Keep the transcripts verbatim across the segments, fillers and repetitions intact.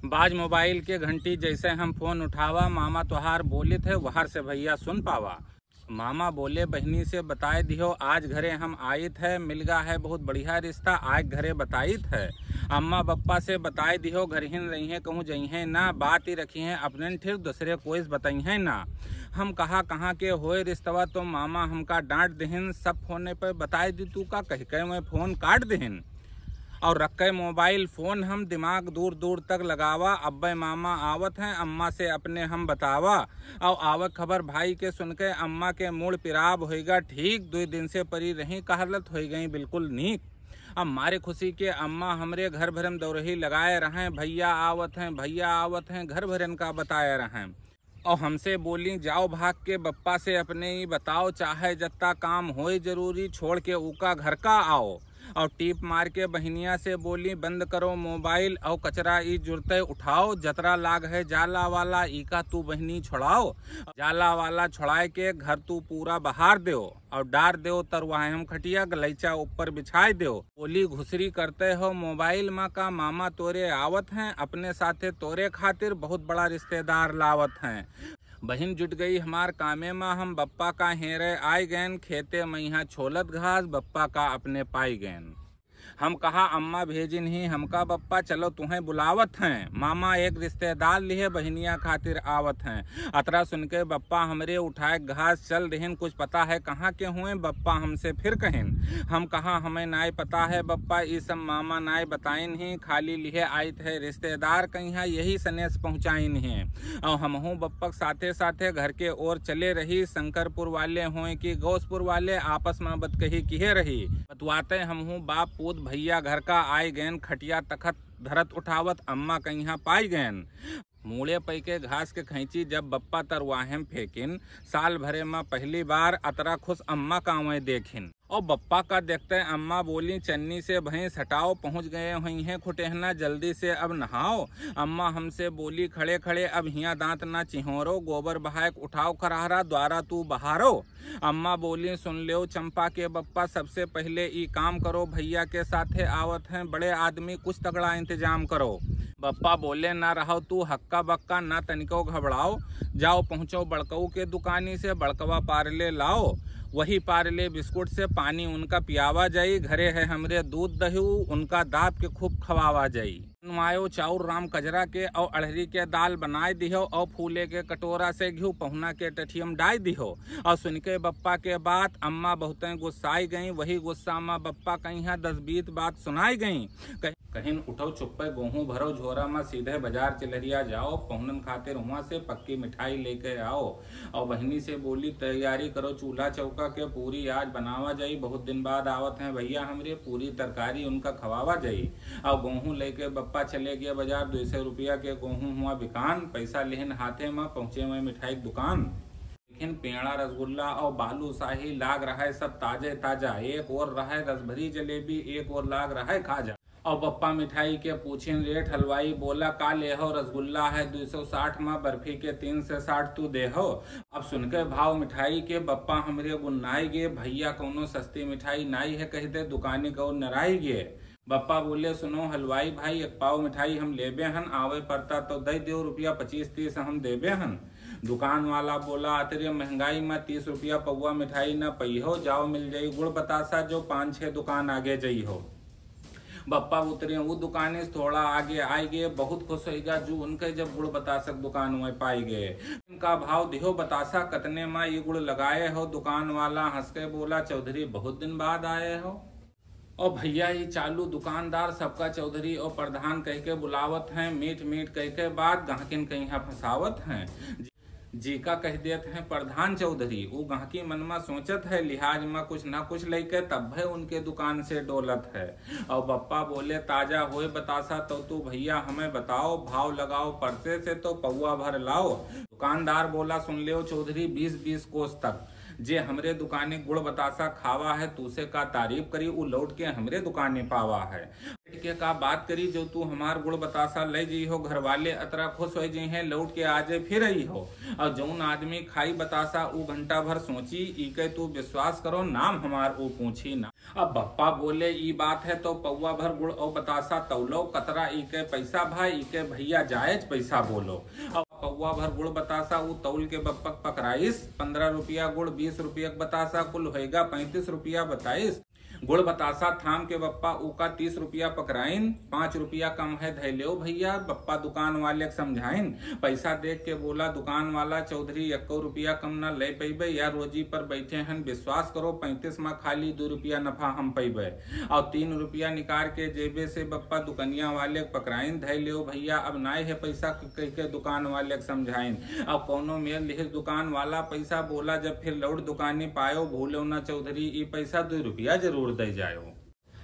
बाज मोबाइल के घंटी, जैसे हम फोन उठावा, मामा तोहार बोलित है, वहार से भैया सुन पावा। मामा बोले बहिनी से बताए दिहो, आज घरे हम आइत है, मिल गा है बहुत बढ़िया रिश्ता, आए घरे बताइत है। अम्मा बप्पा से बताए दिहो, घरहिन रहिहें, कहूँ जइहें ना, बात ही रखिहें अपने, फिर दूसरे कोई से बतइहें ना। हम कहा कहाँ के होए रिश्तवा, तो मामा हमका डांट दिहिन, सब फोने पे बताए दी तू का, कह के मैं फोन काट दिहिन। और रख के मोबाइल फोन हम दिमाग दूर दूर तक लगावा, अब्बे मामा आवत हैं, अम्मा से अपने हम बतावा। और आवत खबर भाई के सुन के अम्मा के मूड़ पिराब होइगा ठीक, दुई दिन से परी रही, कहलत होई गई बिल्कुल नीक। अब मारे खुशी के अम्मा हमरे घर भरम दौरही लगाए रहें, भैया आवत हैं, भैया आवत हैं, घर भरन का बताए रहें। और हमसे बोली, जाओ भाग के बप्पा से अपने ही बताओ, चाहे जत्ता काम होए जरूरी, छोड़ के ऊका घर का आओ। और टीप मार के बहिनिया से बोली, बंद करो मोबाइल, और कचरा ई जुरते उठाओ, जतरा लाग है जाला वाला, ई का तू बहिनी छोड़ाओ। जाला वाला छोड़ाए के घर तू पूरा बहार देओ, और डार देओ तरवाहे हम खटिया, गलैचा ऊपर बिछाए देओ। बोली, घुसरी करते हो मोबाइल मा का, मामा तोरे आवत हैं, अपने साथे तोरे खातिर बहुत बड़ा रिश्तेदार लावत हैं। बहिन जुट गई हमार कामे मा, हम बप्पा का हेरे आइ गएन, खेते मइहाँ छोलत घास बप्पा का अपने पाइ गएन। हम कहा, अम्मा भेजिन ही हमका बप्पा, चलो तुहें बुलावत हैं, मामा एक रिश्तेदार लिहे बहिनिया खातिर आवत हैं। अतरा सुन के बप्पा हमरे उठाए घास चल दिहिन, कुछ पता है कहाँ के हुए, बप्पा हमसे फिर कहिन। हम कहा, हमें नाय पता है बप्पा, ई सब मामा नाय बताइन ही, खाली लिहे आइत है रिश्तेदार कइहाँ, यही सनेस पहुँचाइन ही। और हमहूँ बप्पा के साथे साथे घर के ओर चले रही। शंकरपुर वाले होए कि गौसपुर वाले, आपस मा बतकही किहे रही। बतवाते हमहूँ बाप पूत भैया घर का आइ गएन, खटिया तखत धरत उठावत अम्मा कइहाँ पाइ गएन। मूड़े पै के घास के खैंची जब बप्पा तरवाहे में फेंकिन, साल भरे मा पहली बार अतरा खुश अम्मा कांवै देखिन। और बप्पा का देखते अम्मा बोली, चन्नी से भैंस हटाओ, पहुँच गए हुइहें खुटेहना, जल्दी से अब नहाओ। अम्मा हमसे बोली, खड़े खड़े अब हियाँ दाँत ना चिहोरो, गोबर बहाए के उठाओ खरहरा, द्वारा तू बहारो। अम्मा बोली, सुन लेओ चंपा के बप्पा, सबसे पहिले ई काम करो, भैया के साथे आवत हैं बड़े आदमी, कुछ तगड़ा इंतजाम करो। बप्पा बोले, ना रहो तू हक्का बक्का, ना तनिको घबराओ, जाओ पहुँचो बड़कऊ के दुकानी से, बड़कवा पारले लाओ, वही पारले बिस्कुट से पानी उनका पियावा जाई, घरे है हमरे दूध दही, उनका दाब के खूब खवावा जाई। बनवायो चाउर राम कजरा के और अड़हरी के दाल बनाए दिहो और फूले के कटोरा से घिउ पहुना के टठियम डाय दिहो। और सुन के बप्पा के बात अम्मा बहुते गुस्साई गई। वही गुस्सा मा बप्पा कइहाँ दस बीत बात सुनाई गई। कह-, कहिन उठो चुप्पे गोहूँ भरो झोरा मा सीधे बाजार चिलहरिया जाओ, पहुनन खातिर हुआँ से पक्की मिठाई लेके आओ। और बहिनी से बोली, तैयारी करो चूल्हा चौका के, पूरी आज बनावा जाई, बहुत दिन बाद आवत हैं भैया हमरे, पूरी तरकारी उनका खवावा जाई। और गोहूँ लेके बप्पा चले गए बाजार, दुई सौ रुपया के गोहूँ हुआ बिकान, पैसा लेहन हाथे मा पहुँचे हुए मिठाई के दुकान। लेकिन पेड़ा रसगुल्ला और बालूशाही लाग रहा है सब ताजे ताजा, एक ओर रहा है रसभरी जलेबी, एक ओर लाग रहा है खाजा। और बप्पा मिठाई के पूछिन रेट, हलवाई बोला, का लेहो? रसगुल्ला है दुई सौ साठ मा, बर्फी के तीन सौ साठ तू देहो। अब सुन के भाव मिठाई के बप्पा हमरे गुन्नाई गे, भैया कौनो सस्ती मिठाई नाई है, कह दे दुकानी को नराई गे। बप्पा बोले, सुनो हलवाई भाई, एक पाव मिठाई हम लेबे हन, आवे पड़ता तो दे दियो, रुपया पच्चीस तीस हम देबे हन। दुकान वाला बोला, अतरे महंगाई मा तीस रुपया पौवा मिठाई ना पइहो, जाओ मिल जाई गुड़ बतासा, जो पाँच छः दुकान आगे जइहो। बप्पा उतरे उ दुकाने से थोड़ा आगे आइ गे, बहुत खुश होइगा जू उनके जब गुड़ बतासा के दुकान में पाइ गे। इनका भाव दिहो बतासा, कतने मा ये गुड़ लगाए हो? दुकान वाला हंस के बोला, चौधरी बहुत दिन बाद आए हो। और भैया ये चालू दुकानदार सबका चौधरी और प्रधान कह के बुलावत हैं, मीठ मीठ कह के बात गाहकिन कइहाँ फंसावत हैं। जी का कह देत हैं प्रधान चौधरी, उ गाहकी मन मा सोचत है, लिहाज मा कुछ ना कुछ लइके तब है उनके दुकान से डोलत है। और बप्पा बोले, ताजा होए बतासा तो तू भैया हमें बताओ, भाव लगाओ परसे से तो पौवा भर लाओ। दुकानदार बोला, सुन लेओ चौधरी, बीस बीस कोस तक जे हमरे दुकानी गुड़ बतासा खावा है, तूसे का तारीफ करी, उ लौट के हमरे दुकानी पावा है। के का बात करी, जो तू हमार गुड़ बतासा ले जइहो, घर वाले अतरा खुश होइ जइहें, लौट के आजे फिर अइहो। और जौन आदमी खाई बतासा, ऊ घंटा भर सोची, इके तू विश्वास करो, नाम हमार ऊ पूछी ना। अब बप्पा बोले, "ई बात है तो पौवा भर गुड़ और बतासा तौलो, कतरा इके पैसा भा, इके भैया जायज पैसा बोलो।" अब पौवा भर गुड़ बतासा ऊ तौल के बप्पा क पकराइस, "पन्द्रह रुपया गुड़, बीस रुपया क बतासा, कुल होएगा पैंतीस रुपया बताइस।" गुड़ बतासा थाम के बप्पा ऊका तीस रुपया पकराइन, "पाँच रुपया कम है, धै लेओ भैया।" बप्पा दुकान वाले क समझाइन, पैसा देख के बोला दुकान वाला, "चौधरी, एक्को रुपया कम ना ले पइबे, या रोजी पर बैठे हन, विश्वास करो, पैंतीस मा खाली दू रुपया नफा हम पइबे।" और तीन रुपया निकार के जेबे से बप्पा दुकनिया वाले क पकराइन, "धै लेओ भैया, अब नाय है पैसा," क-, कह के दुकान वाले क समझाइन। अब कौनो मेर लिहिस दुकान वाला पैसा, बोला, "जब फिर लौट दुकानी पायो, भूलो ना चौधरी, ई पैसा दू रुपया जरूर दे जायो।"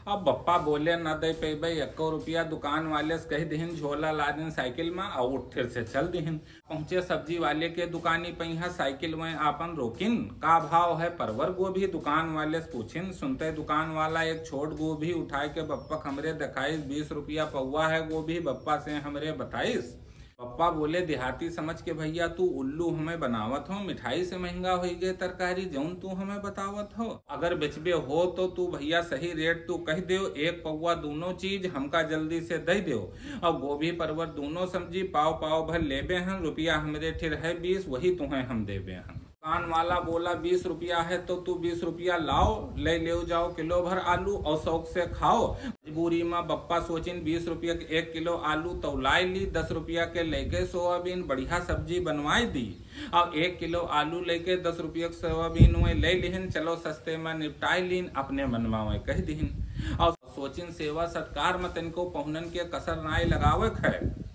अब बप्पा बोले, "न दे पइबे एक्को रुपया।" दुकान वाले से कह दिहिन, झोला लादिन साइकिल मा और उठ फिर से चल दिहिन। पहुँचे सब्जी वाले के दुकानी पइहाँ, साइकिल वहीं आपन रोकिन। "का भाव है परवर गोभी?" दुकान वाले से पूछिन। सुनते दुकान वाला एक छोट गोभी उठाए के बप्पा क हमरे देखाइस, "बीस रुपया पौवा है गोभी," बप्पा से हमरे बताइस। बप्पा बोले, "देहाती समझ के भैया तू उल्लू हमें बनावत हो, मिठाई से महंगा होइ गए तरकारी, जौन तू हमें बतावत हो। अगर बेचबे हो तो तू भैया सही रेट तू कह देओ, एक पौवा दूनो चीज हमका जल्दी से दे देओ, और गोभी परवर दूनो सब्जी पाव पाव भर लेबे हन, रुपया हमरे ठिर है बीस, वही तुहें हम देबे हन।" दुकान वाला बोला, "बीस रुपया है तो तू बीस रुपया लाओ, ले लेओ जाओ किलो भर आलू और शौक से खाओ।" मजबूरी मा बप्पा सोचिन, बीस रुपया के एक किलो आलू तौलाए ली, दस रुपया के लेके सोयाबीन बढ़िया सब्जी बनवाए दी। और एक किलो आलू लेके दस रुपया के सोयाबीन वहीं ले लिहिन, "चलो सस्ते मा निपटाए लीन," अपने मन मा वहीं कह दिहिन। और सोचिन, "सेवा सत्कार मा तनिको पहुनन के कसर नाय लगावे क है।"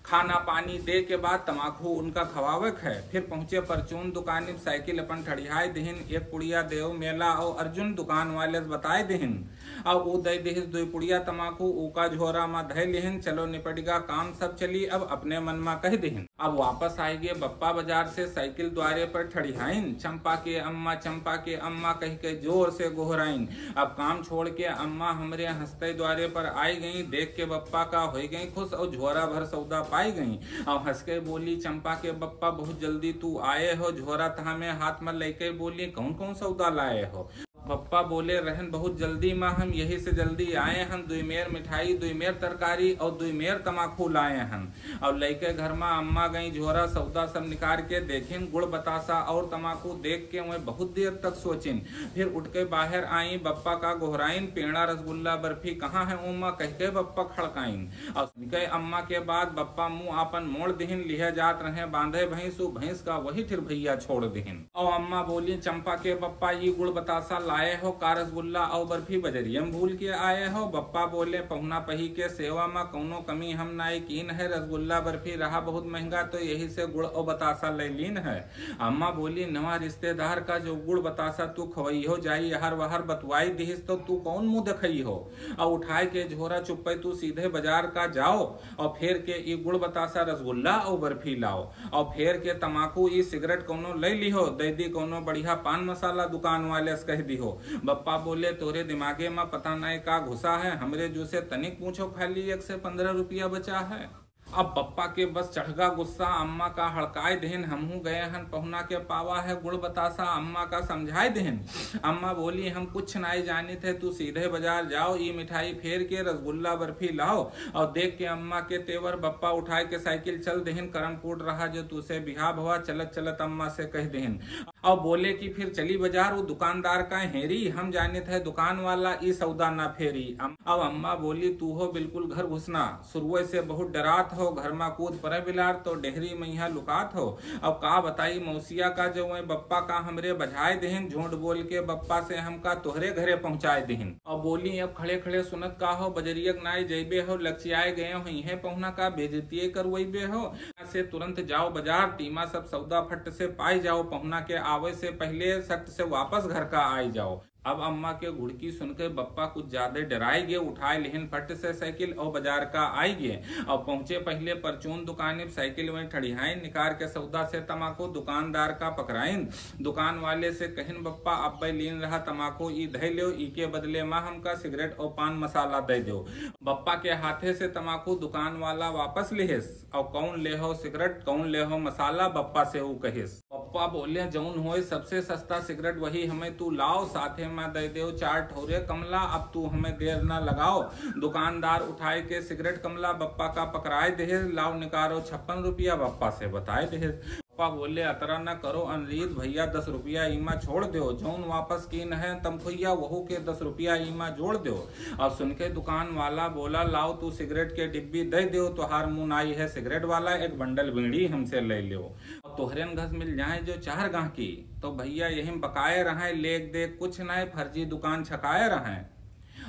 खाना पानी दे के बाद तमाखू उनका खवावे क है। फिर पहुँचे परचून दुकानी, साइकिल अपन ठड़िहाए दिहिन। एक पुड़िया देव मेला और अर्जुन दुकान वाले से बताए दिहिन। और ऊ दे दिहिस दुई पुड़िया तमाखू, ऊका झोरा मा धै लिहिन। "चलो निपटिगा काम, सब चली," अब अपने मन मा कह दिहिन। अब वापस आए गए बप्पा बाजार से, साइकिल द्वारे पर ठड़िहाइन। "चंपा के अम्मा, चंपा के अम्मा," कह के जोर से गोहराइन। अब काम छोड़ के अम्मा हमरे हंसते द्वारे पर आई गई। देख के बप्पा का होइ गई खुश और झोरा भर सौदा पाई गई। और हंस के बोली, "चंपा के बप्पा, बहुत जल्दी तू आए हो।" झोरा थामे हाथ मा लेके बोली, "कौन कौन सौदा लाए हो?" बप्पा बोले, "रहन बहुत जल्दी मा हम, यही से जल्दी आए हन। दुई मेर मिठाई, दुई मेर तरकारी और दुई मेर तमाखू लाए हन।" और लइके घर मा अम्मा गई, झोरा सौदा सब निकार के देखिन, गुड़ बतासा और तमाकू देख के वह बहुत देर तक सोचिन। फिर उठ के बाहर आई, बप्पा का गोहराइन, "पेड़ा, रसगुल्ला, बर्फी कहाँ है उम्मा?" कह के बप्पा खड़काइन। और सुन के अम्मा के बात बप्पा मुंह आपन मोड़ दिहिन, लिहे जात रहे बांधे भैंस, उ भैंस का वही ठिर भैया छोड़ दिहिन। और अम्मा बोली, "चंपा के बप्पा, ई गुड़ बतासा लाए हो का, रसगुल्ला और बर्फी बजरिया में भूल के आए हो?" बप्पा बोले, "पहुना पही के सेवा मा कौनो कमी हम नाई कीन है, रसगुल्ला बर्फी रहा बहुत महंगा, तो यही से गुड़ और बतासा ले लीन है।" अम्मा बोली, "नवा रिश्तेदार का जो गुड़ बतासा तू खवई हो, जाई यहर वहर बतवाई दिहिस, तो तू कौन मुंह देखई हो?" और उठाए के झोरा चुप्पे तू सीधे बाजार का जाओ, और फेर के ई गुड़ बतासा, रसगुल्ला और बर्फी लाओ, और फेर के तमाकू, ई सिगरेट कौनो ले लिहो, दे दी कौनो बढ़िया पान मसाला दुकान वाले से कह दिहो। बप्पा बोले, "तोरे दिमागे मा पता नहीं का घुसा है, हमरे जू से तनिक पूछो खाली एक से पन्द्रह रुपया बचा है।" अब बप्पा के बस चढ़गा गुस्सा, अम्मा का हड़काए देहन, "हमहू गए हन पहुना के पावा है गुड़ बतासा, अम्मा का समझाए देहन।" अम्मा बोली, "हम कुछ नाई जानित है, तू सीधे बाजार जाओ, ई मिठाई फेर के रसगुल्ला बर्फी लाओ।" और देख के अम्मा के तेवर बप्पा उठाए के साइकिल चल देहन। करम कूट रहा जो तू से बिहा भवा, चलत चलत अम्मा से कह देहन। और बोले कि फिर चली बाजार, वो दुकानदार का हेरी, हम जानित है दुकान वाला ई सौदा ना फेरी। अम-, अब अम्मा बोली, "तू हो बिल्कुल घर घुसना, शुरुए से बहुत डरात हो, घर मा कूद परे बिलार तो डेहरी मैया लुकात हो।" अब का बताई मौसिया का, जो वह बप्पा का हमरे बजाए देहन, झूठ बोल के बप्पा से हमका तोहरे घरे पहुँचाए देहन। अब बोली, "अब खड़े खड़े सुनत का हो, बजरियक नाई जइबे हो, लचियाए गए हो, इहे पहुना का बेइज्जतिये करवइबे हो। से तुरंत जाओ बाजार, तीमा सब सौदा फट से पाई जाओ, पहुना के आवे से पहले सट से वापस घर का आई जाओ।" अब अम्मा के घुड़की सुनके बप्पा कुछ ज्यादे डराइ गे, उठाइ लिहिन फट से साइकिल अउ बजार का आइ गे। अब पहुँचे पहिले परचून दुकानिप, साइकिल वहीं ठड़िहाइन, निकार के सौदा से तमाकू दुकानदार का पकराइन। दुकान वाले से कहिन, "बप्पा, अब्बे लीन रहा तमाकू, ई धइ लेव, ई के बदले मा हमका सिगरेट अउ पान मसाला दइ देव।" बप्पा के हाथे से तमाकू दुकान वाला वापस लिहिस, अउ "कउन लेहो सिगरेट, कउन लेहो मसाला?" बप्पा से ऊ कहिस। बप्पा बोले, "जउन होए सबसे सस्ता सिगरेट वही हमें तू लाव, साथे मा दइ देव चार ठौरे कमला, अब तू हमें देर न लगाव।" दुकानदार उठाइ के सिगरेट कमला बप्पा का पकराइ देहिस, "लाव निकारो छप्पन रुपया," बप्पा से बताइ देहिस। बप्पा बोले, "अतरा न करो अनरीत भइया, दस रुपया इमा छोड़ देव, जउन वापस कीन है तमखुइया वहू के दस रुपया इमा जोड़ देव।" अब सुनके दुकान वाला बोला, "लाव तू सिगरेट के डिब्बी दइ देव, तोहार मुँह नाई है सिगरेट वाला, एक बंडल बीड़ी हमसे लइ लेव।" अब तोहरेन घस मिल जाए जो चार गाँहकी, तो भइया यही बकाए रहे, लेक देख कुछ नाई, फर्जी दुकान छकाए रहे।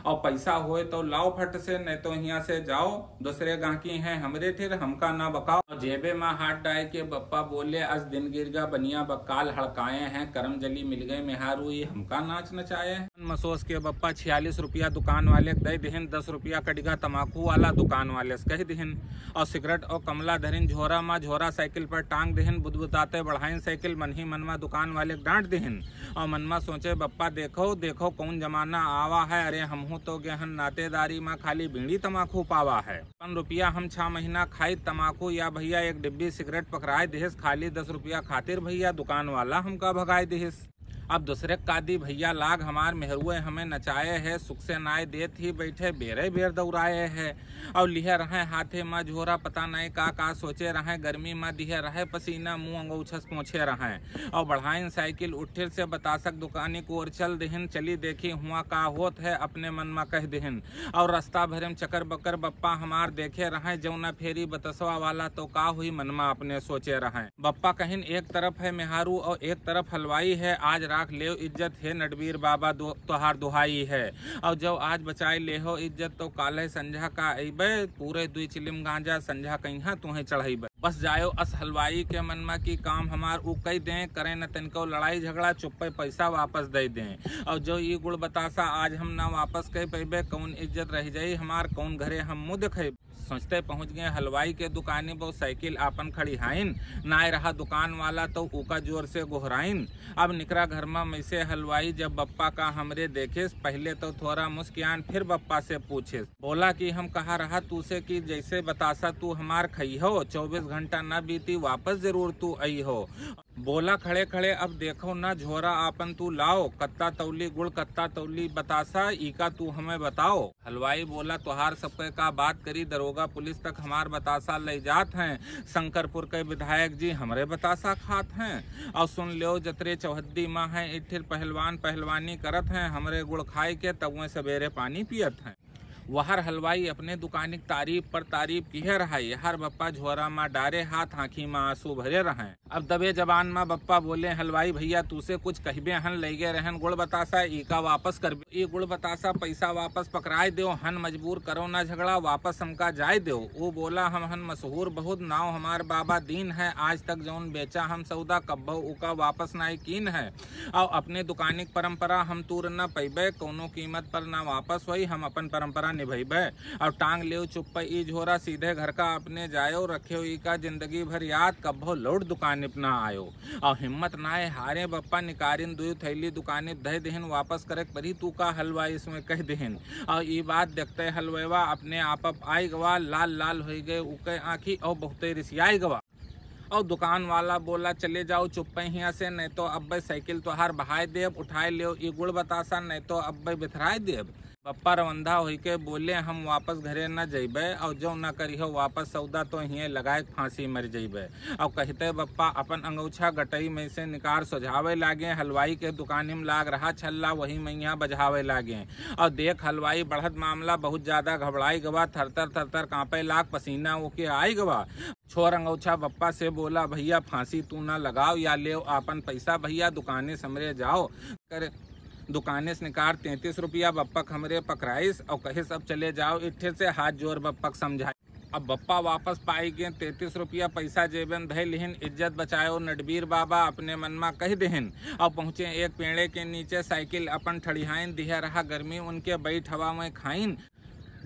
अउ पैसा होए तो लाव फट से, नहीं तो हियाँ से जाव, दूसरे गाँहकी हैं हमरे ठिर, हमका न बकाव। अउ जेबे मा हाथ डाइ के बप्पा बोले, "अस दिन गिर गा बनिया बक्काल हड़काए हैं, करम जली मिल गए मेहारू, ई हमका नाच नचाए हैं।" मन मसोस के बप्पा छियालीस रुपया दुकान वाले के दइ दिहिन, दस रुपया कटिगा तमाकू वाला दुकान वाले से कहि दिहिन। अउ सिगरेट अउ कमला धरिन झोरा मा, झोरा साइकिल पर टांग दिहिन, बुदबुदाते बढ़ाइन साइकिल, मन ही मन मा दुकान वाले के डांट दिहिन। अउ मन मा सोचे, "बप्पा देखो, देखो कउन जमाना आवा है, अरे हमहू तो गेहन नातेदारी मा खाली बीड़ी तमाकू पावा है। पन रुपया हम छह महीना खाई तमाकू या भइया एक डिब्बी सिगरेट पकराइ दिहिस, खाली दस रुपया खातिर भइया दुकान वाला हमका भगाइ दिहिस। अब दूसरे का दी भइया लाग, हमार मेहरुए हमें नचाए है, सुख से नाय देत ही बैठे, बेरे बेर दौड़ाए है।" अउ लिहे रहे हाथे मा झोरा, पता नाय का का सोचे रहे, गर्मी मा दिहे रहे पसीना, मुँह अंगौछस पोंछे रहे। अउ बढ़ाइन साइकिल उठिर से बतासक दुकानी को ओर चल दिहिन, "चली देखी हुआ का होत है," अपने मन मा कहि दिहिन। अउ रस्ता भरे मा चकर बकर बप्पा हमार देखे रहे, जौना फेरी बतसवा वाला तो का हुई, मन मा अपने सोचे रहे। बप्पा कहिन, "एक तरफ है मेहारू अउ एक तरफ हलवाई है, आज राख लेव इज्जत हे नटवीर बाबा, दो-, तोहार दुहाई है। अउ जब आज बचाए लेहो इज्जत तो काल्हे संझा का अइबे, पूरे दुई चिलिम गांजा संझा कइहाँ तुहें चढ़इबे। बस जायो अस हलवाई के मन मा कि काम हमार ऊ कइ दें, करें न तनिको लड़ाई झगड़ा, चुप्पे पैसा वापस दइ दें। अउ जो ई गुड़ बतासा आज हम ना वापस कइ पइबे, कउन इज्जत रहि जाई हमार, कउन घरे हम मुँह देखइबे।" सोचते पहुँच गए हलवाई के दुकानी, बो साइकिल आपन खड़िहाइन, नाय रहा दुकान वाला तो ऊका जोर से गोहराइन। अब निकरा घर मा मइसे हलवाई, जब बप्पा का हमरे देखिस, पहिले तो थोरा मुस्कियान, फिर बप्पा से पूछिस, बोला कि हम कहा रहा तू से कि जइसे बतासा तू हमार खइहो, चउबीस घंटा न बीती, वापस जरूर तू अइहो। बोला खड़े खड़े अब देखो ना, झोरा आपन तू लाओ, कत्ता तौली गुड़, कत्ता तौली बतासा, इका तू हमें बताओ। हलवाई बोला, "तोहार सबके का बात करी, दरोगा पुलिस तक हमार बतासा लइ जात हैं। शंकरपुर के विधायक जी हमरे बतासा खात हैं। अउ सुन लेव, जतरे चौहद्दी मा हैं, एक ठिर पहलवान पहलवानी करत हैं, हमरे गुड़ खाइ के तबुए सबेरे पानी पियत हैं।" वहर हलवाई अपने दुकानी की तारीफ पर तारीफ किहे रहा, यहर बप्पा झोरा मा डारे हाथ, आँखी मा आंसू भरे रहे। अब दबे जबान मा बप्पा बोले, "हलवाई भइया, तू से कुछ कहिबे हन, लइगे रहन गुड़ बतासा, इका वापस करबे। ई गुड़ बतासा पैसा वापस पकराए देव, हन मजबूर करो ना झगड़ा, वापस हमका जाए देव।" ऊ बोला, "हम हन मशहूर बहुत, नाव हमार बाबा दीन है, आज तक जौन बेचा हम सौदा, कब्बो उका वापस नाई कीन है। अउ अपने दुकानी के परंपरा हम तूर न पइबे, कउनो कीमत पर ना वापस होई, हम अपन परंपरा निभइबे।" अउ टांग लेव चुप्पे ई झोरा, सीधे घर का अपने जायो, रखेव इका जिंदगी भर याद, कब्बो लौट दुकानी पे ना आयो। अउ हिम्मत नाय हारे बप्पा, निकारिन दुई थैली दुकानी पे धइ दिहिन, "वापस करे के परी तू का हलवाई?" इसमें कहि दिहिन। अउ ई बात देखते हलवेवा अपने आप आई गवा, लाल लाल होइ गए उके आँखी अउ बहुते रिसियाई गवा। अउ दुकान वाला बोला, "चले जाओ चुप्पे हियाँ से, नहीं तो अब्बे साइकिल तोहार बहाए देब, उठाए लेव ई गुड़ बतासा, नहीं तो अब्बे बिथराए देब।" बप्पा रवंधा होइके बोले, "हम वापस घरे न जइबे, अउ जो न करिहो वापस सौदा तो हिये लगाए के फांसी मर जइबे।" अउ कहिते बप्पा अपन अंगौछा गटई में से निकार सोझावे लागे, हलवाई के दुकानी में लाग रहा छल्ला, वही मइया बजावे लागे। अउ देख हलवाई बढ़त मामला बहुत ज्यादा घबराई गवा, थरथर थरथर कांपे लाग, पसीना ओके आई गवा। छोर अंगौछा बप्पा से बोला, "भइया फांसी तू ना लगाव, या लेव आपन पैसा भइया, दुकाने से हमरे जाओ।" कर दुकाने से निकार तैंतीस रुपया बप्पक हमरे पकराइस अउ कहिस, "अब चले जाओ इट्ठे से, हाथ जोर बप्पक समझाई।" अब बप्पा वापस पाई गए तैंतीस रुपया पैसा जेबेन धै लिहिन, इज्जत बचायो नटबीर बाबा, अपने मन मा कह देहिन। अब पहुँचे एक पेड़े के नीचे, साइकिल अपन ठड़िहाइन, दिहे रहा गर्मी उनके, बैठ हवा में खाइन।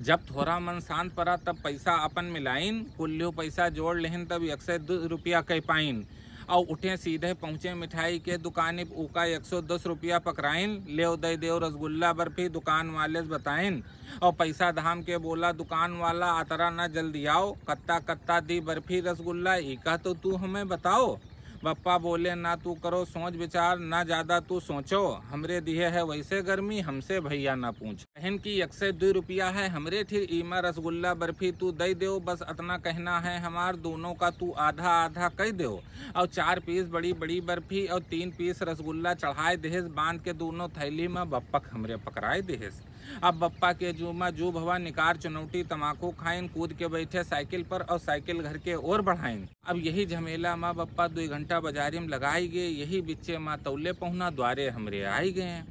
जब थोड़ा मन शांत परा तब पैसा अपन मिलाइन, कुल्लियो पैसा जोड़ लेहिन तब एक सौ दो रुपया कह पाइन। और उठे सीधे पहुँचे मिठाई के दुकानी, ऊका एक सौ दस रुपया पकड़ाइन, लेव दे देव रसगुल्ला बर्फी दुकान वाले से बताइन। और पैसा धाम के बोला दुकान वाला, अतरा ना जल्दी आओ, कत्ता कत्ता दी बर्फी रसगुल्ला, ई का तो तू हमें बताओ। बप्पा बोले, ना तू करो सोच विचार, ना ज्यादा तू सोचो, हमरे दिहे है वैसे गर्मी, हमसे भैया ना पूछ। कहन की एक सौ दो रुपया है हमरे ठिर, ईमा रसगुल्ला बर्फी तू दे देव, बस अतना कहना है हमार, दोनों का तू आधा आधा कह देव। और चार पीस बड़ी बड़ी बर्फी और तीन पीस रसगुल्ला चढ़ाए देहिस, बांध के दोनों थैली में बप्पा के हमरे पकड़ाए देहिस। अब बप्पा के जू मा जू भवा, निकार चुनौटी तमाकू खाइन, कूद के बैठे साइकिल पर और साइकिल घर के ओर बढ़ाइन। अब यही झमेला मा बप्पा दुई घंटा बाजारी में लगाई गए। यही बिच्चे मा तौले पहुना द्वारे हमरे आई गए।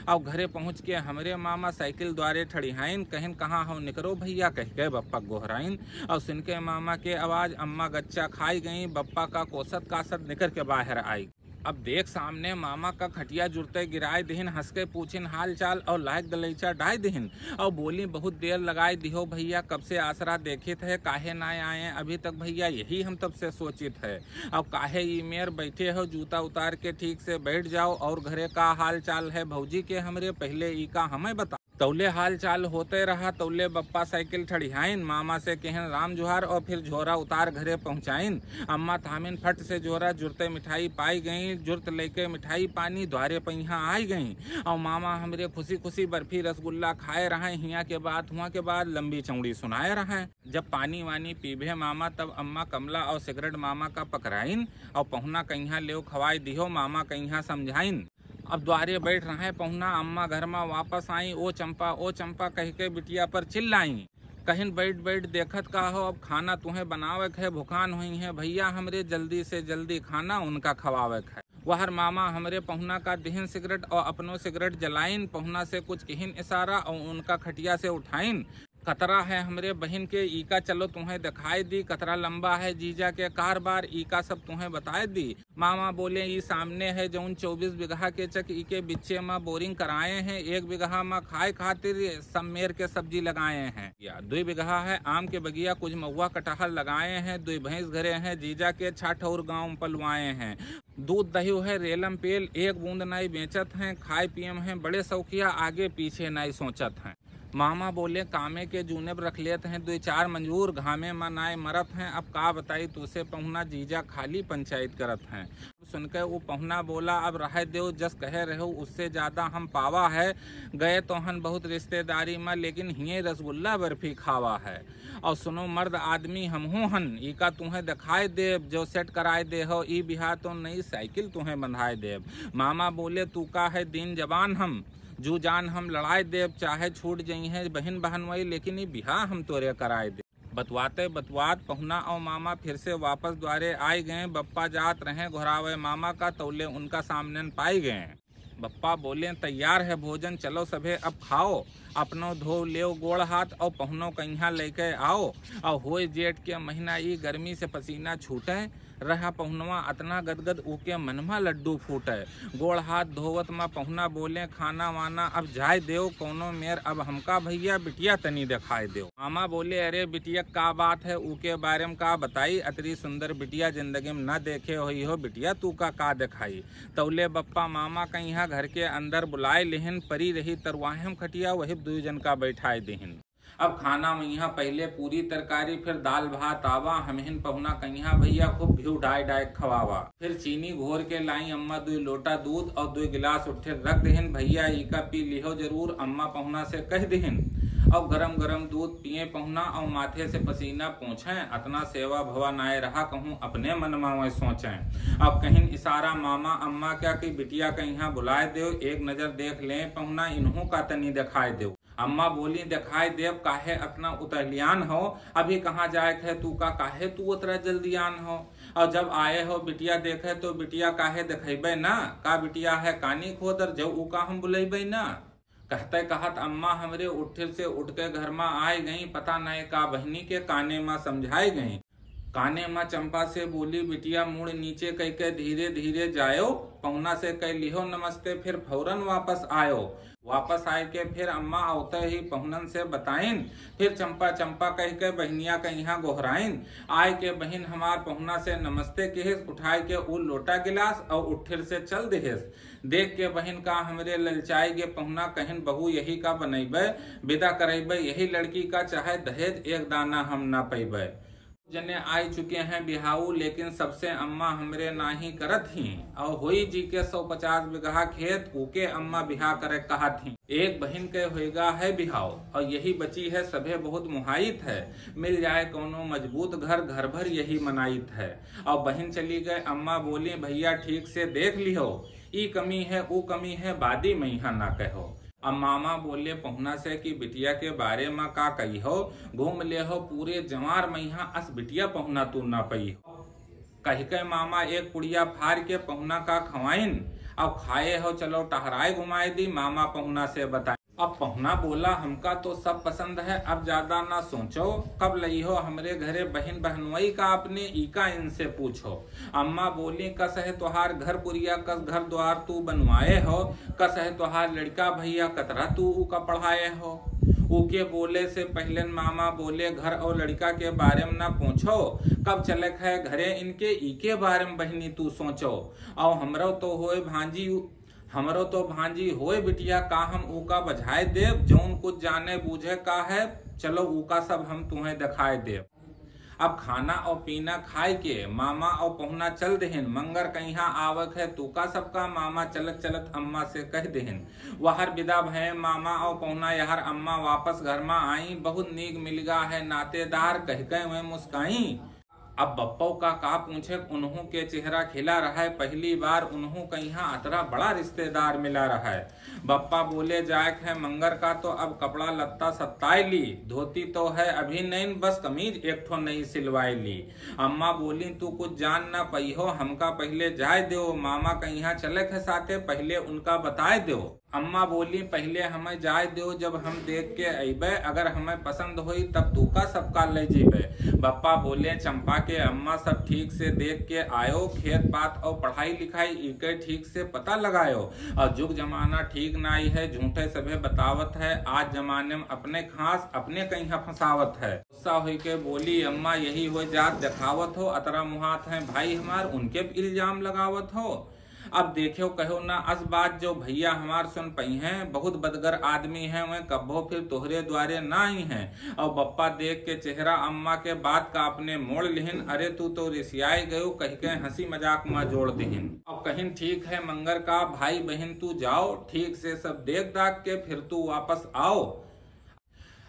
अब घरे पहुँच के हमरे मामा साइकिल द्वारे ठड़िहाइन, कहिन, "कहाँ हो, निकरो भैया," कह के बप्पा गोहराइन। और सुन के मामा के आवाज, अम्मा गच्चा खाई गई। बप्पा का कोसत कासत निकर के बाहर आई। अब देख सामने मामा का खटिया जुरते गिराए दिहिन, हंस के पूछिन हाल चाल और लायक गलैचा डाय दिहिन और बोली, "बहुत देर लगाए दिहो भैया, कब से आसरा देखित है, काहे ना आए अभी तक भैया, यही हम तब से सोचित है। अब काहे ई मेर बैठे हो, जूता उतार के ठीक से बैठ जाओ और घरे का हाल चाल है भौजी के हमरे, पहले ई का हमें बता।" तौले हाल चाल होते रहा, तौले बप्पा साइकिल ठड़िहाइन, मामा से कहन राम जुहार और फिर झोरा उतार घरे पहुँचाइन। अम्मा थामिन फट से झोरा, जुरते मिठाई पाई गई, जुरत लेके मिठाई पानी द्वारे पहिया आई गई। और मामा हमरे खुशी खुशी बर्फी रसगुल्ला खाए रहे, हिया के बात हुआ के बाद लंबी चौड़ी सुनाए रहे। जब पानी वानी पीभे मामा, तब अम्मा कमला और सिगरेट मामा का पकड़ाइन और पहुना कहिया लेव खवाई दिहो, मामा कहिया समझाइन। अब द्वारे बैठ रहे पहुना, अम्मा घर मा वापस आई, "ओ चंपा, ओ चंपा," कह के बिटिया पर चिल्लाई। कहिन, "बैठ बैठ देखत का हो, अब खाना तुहें बनावे के है, भुखान हुई है भैया हमरे, जल्दी से जल्दी खाना उनका खवावे के है।" वहर मामा हमरे पहुना का दिहिन सिगरेट और अपनो सिगरेट जलाइन, पहुना से कुछ किहिन इशारा और उनका खटिया से उठाइन। "कतरा है हमरे बहिन के, ईका चलो तुहें दिखाए दी, कतरा लंबा है जीजा के कारबार, ईका सब तुहें बताए दी।" मामा बोले, "ई सामने है जौन चौबीस बिगहा के चक, ईके बिच्चे मा बोरिंग कराए हैं, एक बिगहा मा खाए खातिर सम्मेर के सब्जी लगाए हैं, या दुई बिगहा है आम के बगिया, कुछ महुआ कटहल लगाए हैं, दुई भैंस घरे हैं जीजा के, छठ और गाँव पलवाए हैं, दूध दही है रेलम पेल, एक बूंद नाई बेचत हैं, खाए पिए में हैं बड़े शौकिया, आगे पीछे नाई सोचत हैं।" मामा बोले, "कामे के जूनेब रख लेत हैं दुई चार मजूर, घामे मा नाय मरत हैं, अब का बताई तुसे पहुना, जीजा खाली पंचायत करत हैं।" सुन के वो पहुना बोला, "अब रहे देव, जस कहे रहो उससे ज्यादा हम पावा है, गए तो हन बहुत रिश्तेदारी मा, लेकिन हिये रसगुल्ला बर्फी खावा है। और सुनो मर्द आदमी हमहू हन, ईका तुहें दिखाए देब, जो सेट कराए दे हो, ई बिहा तो नई साइकिल तुहें बंधाए देब।" मामा बोले, "तू का है दीन जबान हम, जू जान हम लड़ाए देब, चाहे छूट जइहें बहिन बहनोई, लेकिन ई बिहा हम तोरे कराए देब।" बतवाते बतवात पहुना और मामा फिर से वापस द्वारे आए गए। बप्पा जात रहे घोरावे मामा का, तौले उनका सामने पाए गए। बप्पा बोले, "तैयार है भोजन, चलो सभे अब खाओ, अपनो धो लेव गोड़ हाथ और पहुनो कहिया लेके आओ।" और होए जेठ के महीना, ई गर्मी से पसीना छूटे, रहा पहुनवा अतना गदगद, ऊके मन मा लड्डू फूटे। गोड़ हाथ धोवत मा पहुना बोले, "खाना वाना अब जाए देव, कौनो मेर अब हमका भैया बिटिया तनी दिखाए देव।" मामा बोले, "अरे बिटिया का बात है, ऊके बारे में का बताई, अतरी सुंदर बिटिया जिंदगी में न देखे होई हो बिटिया, तू का का दिखाई।" तौले बप्पा मामा कहिया घर के अंदर बुलाए लेहिन, परी रही तरुआहम खटिया, वही दुई जन का बैठाए देहिन। अब खाना मइहा पहिले पूरी तरकारी, फिर दाल भात आवा, हमहिन पहुना कहिया भैया खूब घिउ डाय डाय खवावा, फिर चीनी घोर के लाई अम्मा दुई लोटा दूध और दुई गिलास उठे रख देहिन, "भैया ई का पी लिहो जरूर," अम्मा पहुना से कह देहिन। और गरम गरम दूध पिए पहुना और माथे से पसीना पोंछे, अतना सेवा भवा नाय रहा कहूँ अपने मन मा वह सोचे। अब कहिन इशारा मामा अम्मा क्या कि बिटिया कहिया बुलाए देव, एक नजर देख ले पहुना इन्हों का तनी दिखाए देव। अम्मा बोली, "दिखाए देव, काहे अतना उतहलियान हो? अभी कहाँ जाए के है तू का, काहे तू उतरा जल्दियान हो? और जब आए हो बिटिया देखे तो बिटिया काहे दिखेबे ना? का बिटिया है कानी खोदर, जो ऊ का हम बुलेबे ना?" कहते कहत अम्मा हमरे उठिर से उठ के घर मा आए गई। पता नहीं का बहिनी के काने मा समझाए गई। काने मा चंपा से बोली, बिटिया मुड़ नीचे कह के धीरे धीरे जायो, पहुना से कह लिहो नमस्ते, फिर फौरन वापस आयो। वापस आए के फिर अम्मा अवते ही पहुनन से बताइन। फिर चंपा चंपा कह के बहिनिया के यहाँ गोहराइन। आए के बहिन हमार पहुना से नमस्ते किहिस, उठाए के उ लोटा गिलास और उठिर से चल दिहिस। देख के बहिन का हमरे ललचाए गे पहुना कहिन, बहू यही का बनैबे, विदा करैबे यही लड़की का, चाहे दहेज एक दाना हम ना पैबे। जने आइ चुके हैं बिहाऊ, लेकिन सबसे अम्मा हमरे नाही करत ही। और होई जी के सौ पचास बीघा खेत, उके अम्मा बिहा करे कहत ही। एक बहिन के होएगा है बिहाव, और यही बची है सभे बहुत मुहाइत है। मिल जाए कौनो मजबूत घर, घर भर यही मनाइत है। और बहिन चली गए, अम्मा बोली, भैया ठीक से देख लिहो, ई कमी है, ऊ कमी है, बादी में यहाँ ना कहो। अब मामा बोले पहुना से कि बिटिया के बारे मा का कही हो, घूम ले हो पूरे जवार मइहा, अस बिटिया पहुना तू ना पई हो। कहि के मामा एक पुड़िया फार के पहुना का खवाइन। अब खाए हो, चलो टहराए घुमाए दी, मामा पहुना से बताए। अब पहुना बोला, हमका तो सब पसंद है, अब ज्यादा ना सोचो, कब लई हो हमरे घरे बहिन बहनोई का अपने, ई का इनसे पूछो। अम्मा बोली, कस है तोहार घर पुरिया, कस घर द्वार तू बनवाए हो, कस है तोहार लड़का भैया, कतरा तू उका पढ़ाए हो। उके बोले से पहले मामा बोले, घर और लड़का के बारे में ना पूछो, कब चलक है घरे इनके, इके बारे में बहिनी तू सोचो। और हमरो तो होए भांजी, हमरो तो भांजी होए बिटिया, का हम उका बझाए देब, जौन कुछ जाने बूझे का है, चलो उका सब हम तुम्हें दिखाए देब। अब खाना और पीना खाए के मामा और पहुना चल देहिन। मंगर कइहाँ आवक है तूका सबका, मामा चलत चलत अम्मा से कह देहिन। वहर विदा भये मामा और पहुना, यहर अम्मा वापस घर मा आई। बहुत नीक मिलगा है नातेदार, कह के वे मुस्काई। अब बप्पो का का पूछे, उन्हों के चेहरा खिला रहा है। पहली बार उन्हों कइहाँ अतरा बड़ा रिश्तेदार मिला रहा है। बप्पा बोले, जायक है मंगर का तो अब कपड़ा लत्ता सत्ताए ली, धोती तो है अभी नैन, बस कमीज एक ठो नई सिलवाए ली। अम्मा बोली, तू कुछ जान ना पई हो, हमका पहले जाए देओ, मामा कइहाँ चलक है साथे, पहले उनका बताए देओ। अम्मा बोली, पहले हमें जाए देओ, जब हम देख के अइबे, अगर हमें पसंद होई तब तूका सबका ले जीबे। बप्पा बोले, चंपा के अम्मा सब ठीक से देख के आयो, खेत पात और पढ़ाई लिखाई इके ठीक से पता लगायो। और जुग जमाना ठीक नाई है, झूठे सभे बतावत है। आज जमाने में अपने खास अपने कइहाँ फंसावत है। गुस्सा होई के बोली, अम्मा यही हो जात देखावत हो, अतरा मुहात है भाई हमार, उनके पे इल्जाम लगावत हो। अब देखो कहो ना अस बात जो भैया हमार सुन पई हैं, बहुत बदगर आदमी हैं, वे कब्बो फिर तोहरे द्वारे ना आई हैं। और बप्पा देख के चेहरा अम्मा के बात का अपने मोड़ लिहिन, अरे तू तो रिसियाए गयो, कह के हंसी मजाक मा जोड़ दिहिन। अब कहिन, ठीक है मंगर का भाई बहिन, तू जाओ, ठीक से सब देख दाख के फिर तू वापस आओ।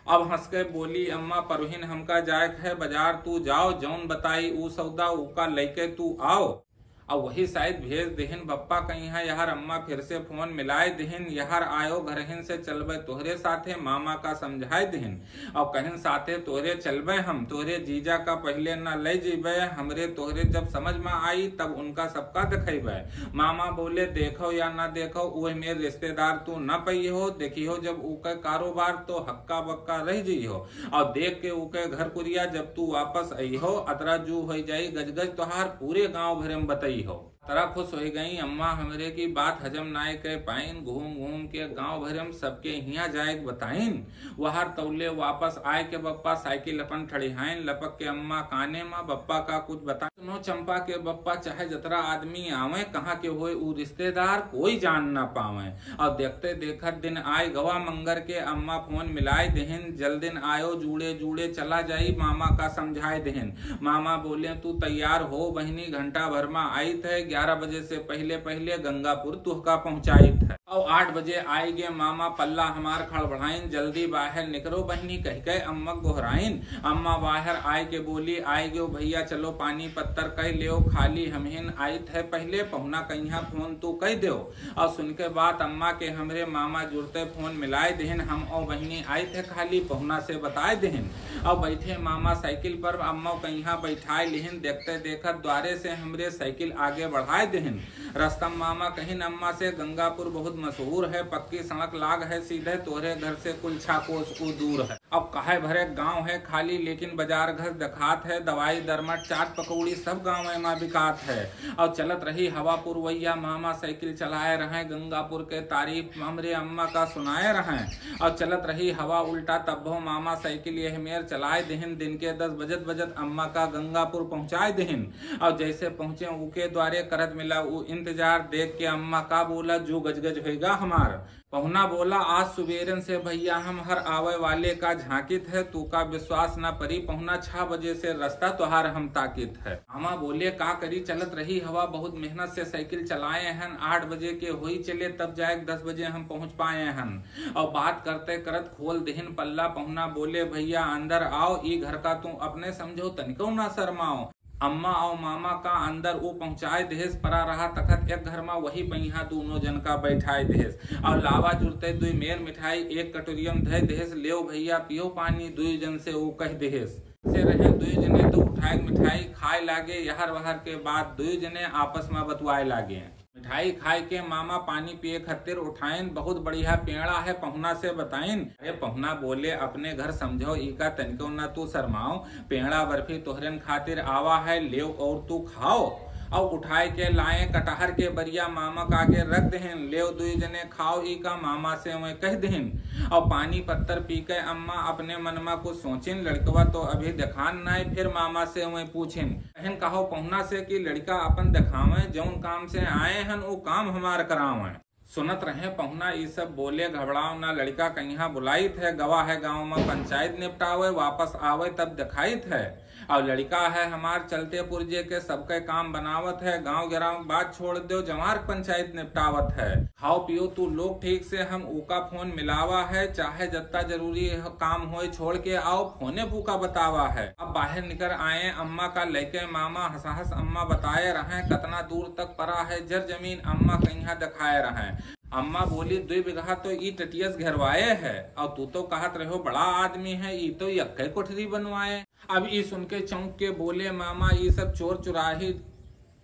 अब हंस के बोली, अम्मा, परुहिन हमका जायक है बजार, तू जाओ, जौन बताई ऊ सौदा, उका लइके तू आओ। अब वही शायद भेज देहिन बप्पा कइहाँ। यहर अम्मा फिर से फोन मिलाए देहिन, यहर आयो घरहिन से चलबे तोहरे साथे, मामा का समझाए देहिन। और कहिन, साथे तोहरे चलबे हम, तोहरे जीजा का पहले ना ले जीबे, हमरे तोहरे जब समझ में आई तब उनका सबका दिखैबे। मामा बोले, देखो या ना देखो, उहे मेर रिश्तेदार तू ना पई हो, देखी हो जब उके कारोबार तो हक्का बक्का रह जई हो। और देख के उके घर कुरिया जब तू वापस आई हो, अतरा जू होई जाई गजगज तोहार, पूरे गांव भरे में बताई हो। अतरा खुश होई गई अम्मा हमरे की बात हजम नाय कर पाइन, घूम घूम के गांव भरे में सबके हिया जाए के बताइन। वहार तौले वापस आए के बप्पा साइकिल अपन ठड़िहाइन, लपक के अम्मा काने मा बप्पा का कुछ बताइन। सुनो चंपा के बप्पा, चाहे जतरा आदमी आवे, कहाँ के होए ऊ रिश्तेदार, कोई जान ना पावे। और देखते देखत दिन आए गवा मंगर के, अम्मा फोन मिलाए देहिन, जल्दिन आयो, जूड़े जूड़े चला जाई, मामा का समझाए देहिन। मामा बोले, तू तैयार हो बहिनी, घंटा भर मा आइत है, ग्यारह बजे से पहले पहले गंगापुर तुहका पहुँचाइत है। और आठ बजे आए गे मामा, पल्ला हमार खड़बड़ाइन, जल्दी बाहर निकरो बहिनी, कह के अम्मा गोहराइन। अम्मा बाहर आए के बोली, आए गयो भैया, चलो पानी पत्तर कह लेओ, खाली हमहिन आइत है पहले, पहुना कइहाँ फोन तू कह देओ। और सुन के बात अम्मा के हमरे मामा जुड़ते फोन मिलाए देहिन, हम और बहिनी आइत है खाली, पहुना से बताए देहिन। और बैठे मामा साइकिल पर अम्मा कइहाँ बैठाए लिहिन, देखते देखत द्वारे से हमरे साइकिल आगे बढ़ाए देहिन। रस्तम मामा कहिन अम्मा से, गंगापुर बहुत मशहूर है, पक्की सड़क लाग है सीधे, तोहरे घर से कुल छा कोस ऊ दूर है। अब काहे भरे गाँव है खाली, लेकिन बाजार घस देखात है, दवाई दरमट चाट पकौड़ी सब गाँव मा बिकात है। और चलत रही हवा पुरवैया, मामा साइकिल चलाए रहे, गंगापुर के तारीफ हमरे अम्मा का सुनाए रहे। और चलत रही हवा उल्टा, तब्बो मामा साइकिल यह मेर चलाए दिहिन, दिन के दस बजत बजत अम्मा का गंगापुर पहुँचाए दिहिन। और जैसे पहुँचे ऊके द्वारे, करत मिला ऊ इंतजार, देख के अम्मा का बोला, जो गजगज होइगा हमार। पहुना बोला, आज सुबेरन से भैया हम हर आवे वाले का झांकित है, तू का विश्वास न परी पहुना, छह बजे से रास्ता तोहार हम ताकित है। मामा बोले, का करी, चलत रही हवा, बहुत मेहनत से साइकिल चलाए हन, आठ बजे के होई चले, तब जाए दस बजे हम पहुँच पाए हन। और बात करते करत खोल देहिन पल्ला, पहुना बोले, भैया अंदर आओ, ई घर का तू अपने समझो, तनिको ना शर्माओ। अम्मा और मामा का अंदर ऊ पहुँचाए देहेस, परा रहा तखत एक घर मा, वही पहिया दोनों जन का बैठाए देहेस। और लावा जुरते दुई मेर मिठाई एक कटोरियम धय देहेस, लेव भैया पियो पानी, दुई जन से ऊ कह देहेस। से रहे दुई जने तो उठाए मिठाई खाए लागे, यहर वहर के बात दुई जने आपस मा बतुआए लागे। मिठाई खाए के मामा पानी पिए खातिर उठाइन, बहुत बढ़िया पेड़ा है, पहुना से बताइन। अरे पहुना बोले, अपने घर समझो, ई का तनिको ना तू शर्माओ, पेड़ा बर्फी तोहरेन खातिर आवा है, लेव और तू खाओ। और उठाए के लाए कटहर के बरिया, मामा का के रख देहेन, लेव दुई जने खाओ, ई का मामा से वह कह देहेन। और पानी पत्तर पी के अम्मा अपने मन मा कुछ सोचिन, लड़कवा तो अभी देखान नाय, फिर मामा से वह पूछिन। कहिन कहो पहुना से कि लड़का अपन देखावे, जौन काम से आए हन, ऊ काम हमार करावे। सुनत रहे पहुना ई सब बोले, घबराव ना, लड़का कहिया बुलाइत है, गवा है गाँव मा पंचायत निपटावे, वापस आवे तब देखाइत है। और लड़का है हमार चलते पुर्जे के, सबके काम बनावत है, गाँव गिराव बात छोड़ दो, जवार पंचायत निपटावत है। खाओ पियो तू लोग ठीक से, हम ऊका फोन मिलावा है, चाहे जत्ता जरूरी काम होए छोड़ के आओ, फोने पूका बतावा है। अब बाहर निकर आए अम्मा का लेके मामा, हंस हंस अम्मा बताए रहे, कतना दूर तक परा है जर जमीन, अम्मा कहिया दिखाए रहे। अम्मा बोली, दुई बिगहा तो ई टटियस घेरवाए है, और तू तो कहत रहो बड़ा आदमी है, ई तो यक्के कोठरी बनवाए। अब ई सुन के चौंक के बोले मामा, ई सब चोर चुराही,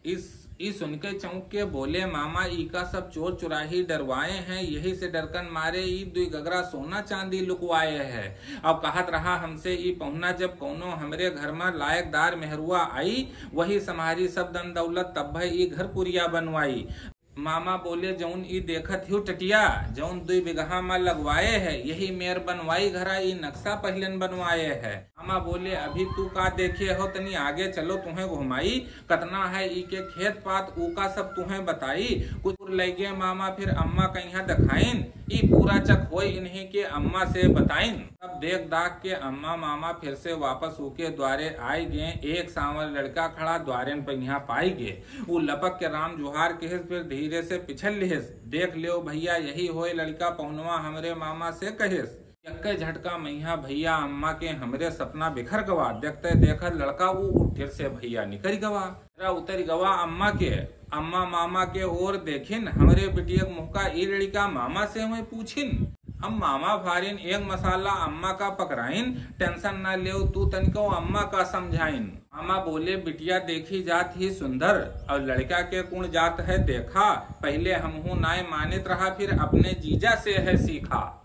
इस, ई सुन के चौंक के बोले मामा, ई का सब चोर चुराही डरवाए हैं, यही से डरकन मारे ई दुई गगरा सोना चांदी लुकवाए है। अब कहत रहा हमसे ई पहुना, जब कौनो हमरे घर मा लायकदार मेहरुआ आई, वही सम्हारी सब धन दौलत, तब्बे ई घर कुरिया बनवाई। मामा बोले, जौन ई देखत हियो टटिया, जौन दुई बिगहा मा लगवाए है, यही मेर बनवाई घरा, ई नक्शा पहिलेन बनवाए है। मामा बोले, अभी तू का देखे हो, तनी आगे चलो, तुहें घुमाई, कतना है ई के खेत पात, ऊ का सब तुहें बताई। कुछ दूर लैगे मामा, फिर अम्मा कहिया देखाइन, ई पूरा चक होई इन्हीं के अम्मा से बताइन। तब देख दाख के अम्मा मामा फिर से वापस ऊके द्वारे आइ गए। एक सांवर लड़का खड़ा द्वारेन पहिया पाई गए। ऊ लपक के राम जुहार किहिस, फिर धीरे से पिछल लिहिस। देख लेव भैया, यही होए लड़का, पहुनवा हमरे मामा से कहिस। यक्के झटका मइहा भैया अम्मा के हमरे सपना बिखर गवा। देखते देखत लड़का ऊ उठिर से भैया निकरि गवा। तेरा उतरि गवा अम्मा के, अम्मा मामा के ओर देखिन, हमरे बिटिया के मुँह का ई लड़िका मामा से हुए पूछिन। अब मामा फारिन एक मसाला अम्मा का पकराइन, tension ना लेव तू तनिको अम्मा का समझाइन। मामा बोले, बिटिया देखी जात ही सुंदर, और लड़का के कुण जात है देखा, पहिले हमहू नाय मानित रहा, फिर अपने जीजा से है सीखा।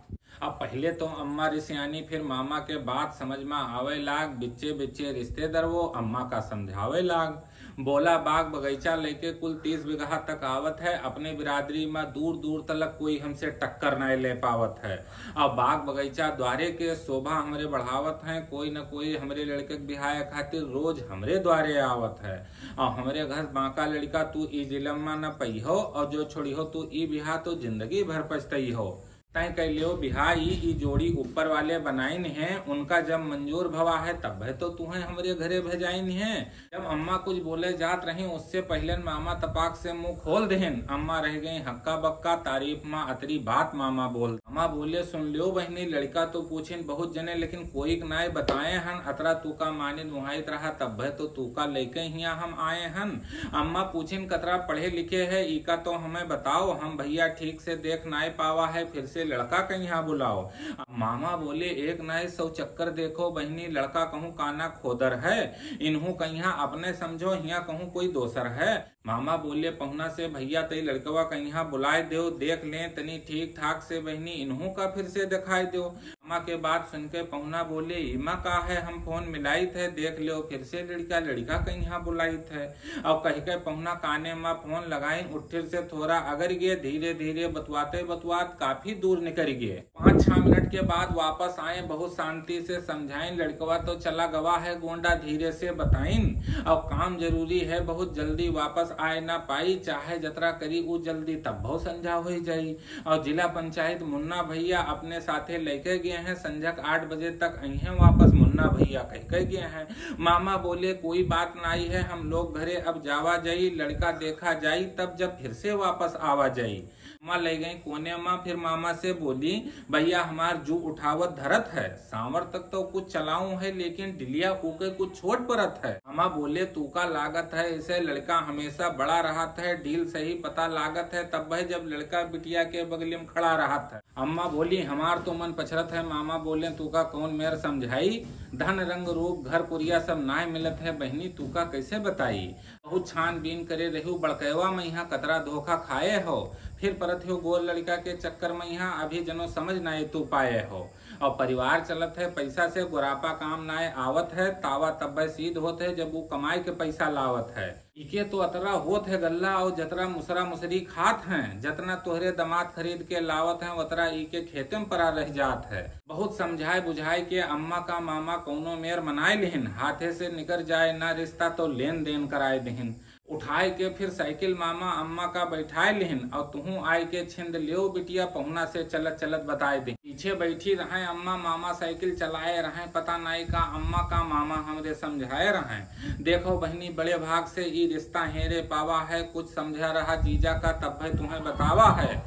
अब पहिले तो अम्मा रिसियानी, फिर मामा के बात समझ मा आवे लाग, बिच्चे बिच्चे रिश्तेदार वो अम्मा का समझावे लाग। बोला, बाग बगीचा लेके कुल तीस बिगहा तक आवत है, अपने बिरादरी मा दूर दूर तलक कोई हमसे टक्कर नाय ले पावत है। अब बाग बगीचा द्वारे के शोभा हमरे बढ़ावत हैं, कोई न कोई हमरे लड़के के बिहाय खातिर रोज हमरे द्वारे आवत है। अब हमरे घर बांका लड़िका तू ई जिलम मा न पइहो, और जो छोड़िहो तू ई बिहा तो जिंदगी भर पछतइहो। तय कइ लेव बिहा ई, ई जोड़ी ऊपर वाले बनाइन हैं, उनका जब मंजूर भवा है तब्बे तो तुहें हमरे घरे भेजाइन हैं। जब अम्मा कुछ बोले जात रही, उससे पहिलेन मामा तपाक से मुँह खोल देहेन। अम्मा रह गई हक्का बक्का, तारीफ मा अतरी बात मामा बोल। मामा बोले, सुन लेव बहिनी, लड़िका तो पूछिन बहुत जने, लेकिन कोई के नाय बताए हन। अतरा तू का मानित मुहाइत रहा, तब्बे तो तू का लइके हिया हम आए हन। अम्मा पूछिन, कतरा पढ़े लिखे है, ई का तो हमें बताओ, हम भैया ठीक से देख नाय पावा है, फिर से लड़का कहिया बुलाओ। मामा बोले, एक नाई सौ चक्कर देखो बहिनी, लड़का कहूँ काना खोदर है, इन्हू कहिया अपने समझो, हिया कहूँ कोई दोसर है। मामा बोले पहुना से, भैया तई लड़कवा कहिया बुलाए देव, देख लें तनी ठीक ठाक से बहिनी, इन्हू का फिर से दिखाए देव। मामा के बात सुन के पहुना बोले, इमा का है, हम फोन मिलाइत है, देख लेव फिर से लड़का, लड़का कहिया बुलाइत है। और कह के पहुना काने मा फोन लगाइन, उठिर से थोड़ा अगर गे, धीरे धीरे बतवाते बतवात काफी दूर निकल गे। पाँच छह मिनट के बाद वापस आए, बहुत शांति से समझाइन, लड़कवा तो चला गवा है गोंडा, धीरे से बताइन, और काम जरूरी है, बहुत जल्दी वापस आए ना पाई, चाहे जतरा करी उ जल्दी, तब बहुत संझा हो जाई। और जिला पंचायत मुन्ना भैया अपने साथे लेके गए हैं, संझक आठ बजे तक अइहें वापस मुन्ना भैया कह के गए हैं। मामा बोले, कोई बात नाई है, हम लोग घरे अब जावा जाई, लड़का देखा जाई, तब जब फिर से वापस आवा जाई। माँ ले गई कोने माँ, फिर मामा से बोली, भैया हमार जू उठावत धरत है, सांवर तक तो कुछ चलाऊ है, लेकिन डिलिया ऊके कुछ छोट परत है। मामा बोले, तू का लागत है, इसे लड़का हमेशा बड़ा रहत है, डील सही पता लागत है, तब वह जब लड़का बिटिया के बगली में खड़ा रहत है। अम्मा बोली, हमार तो मन पछरत है। मामा बोले, तू का कौन मेर समझाई, धन रंग रूप घर पुरिया सब नाय मिलत है बहिनी, तू का कैसे बताई। बहुत छानबीन करे रहू बड़कैवा में, यहाँ कतरा धोखा खाए हो, फिर परत हो गोर लड़का के चक्कर में, यहाँ अभी जनो समझ नाय तू पाए हो। और परिवार चलत है पैसा से, गोरापा काम नाय आवत है, तावा तब्बे सीध होत है जब वो कमाए के पैसा लावत है। इके तो अतरा होत है गल्ला और जतरा मुसरा मुसरी खात हैं, जतना तोहरे दमाद खरीद के लावत हैं, वतरा इके खेते में परा रह जात है। बहुत समझाए बुझाए के अम्मा का मामा कौनो मेर मनाए लिहिन, हाथे से निकर जाए ना रिश्ता तो लेन देन कराए दिहिन। उठाए के फिर साइकिल मामा अम्मा का बैठाए लिहिन और तुहूँ आए के छिंद लेओ बिटिया, पहुना से चलत चलत बताए दे। पीछे बैठी रहें अम्मा, मामा साइकिल चलाए रहें, पता नाई का अम्मा का मामा हमरे समझाए रहें। देखो बहिनी, बड़े भाग से ई रिश्ता हेरे पावा है, कुछ समझा रहा जीजा का तब है तुम्हें बतावा है।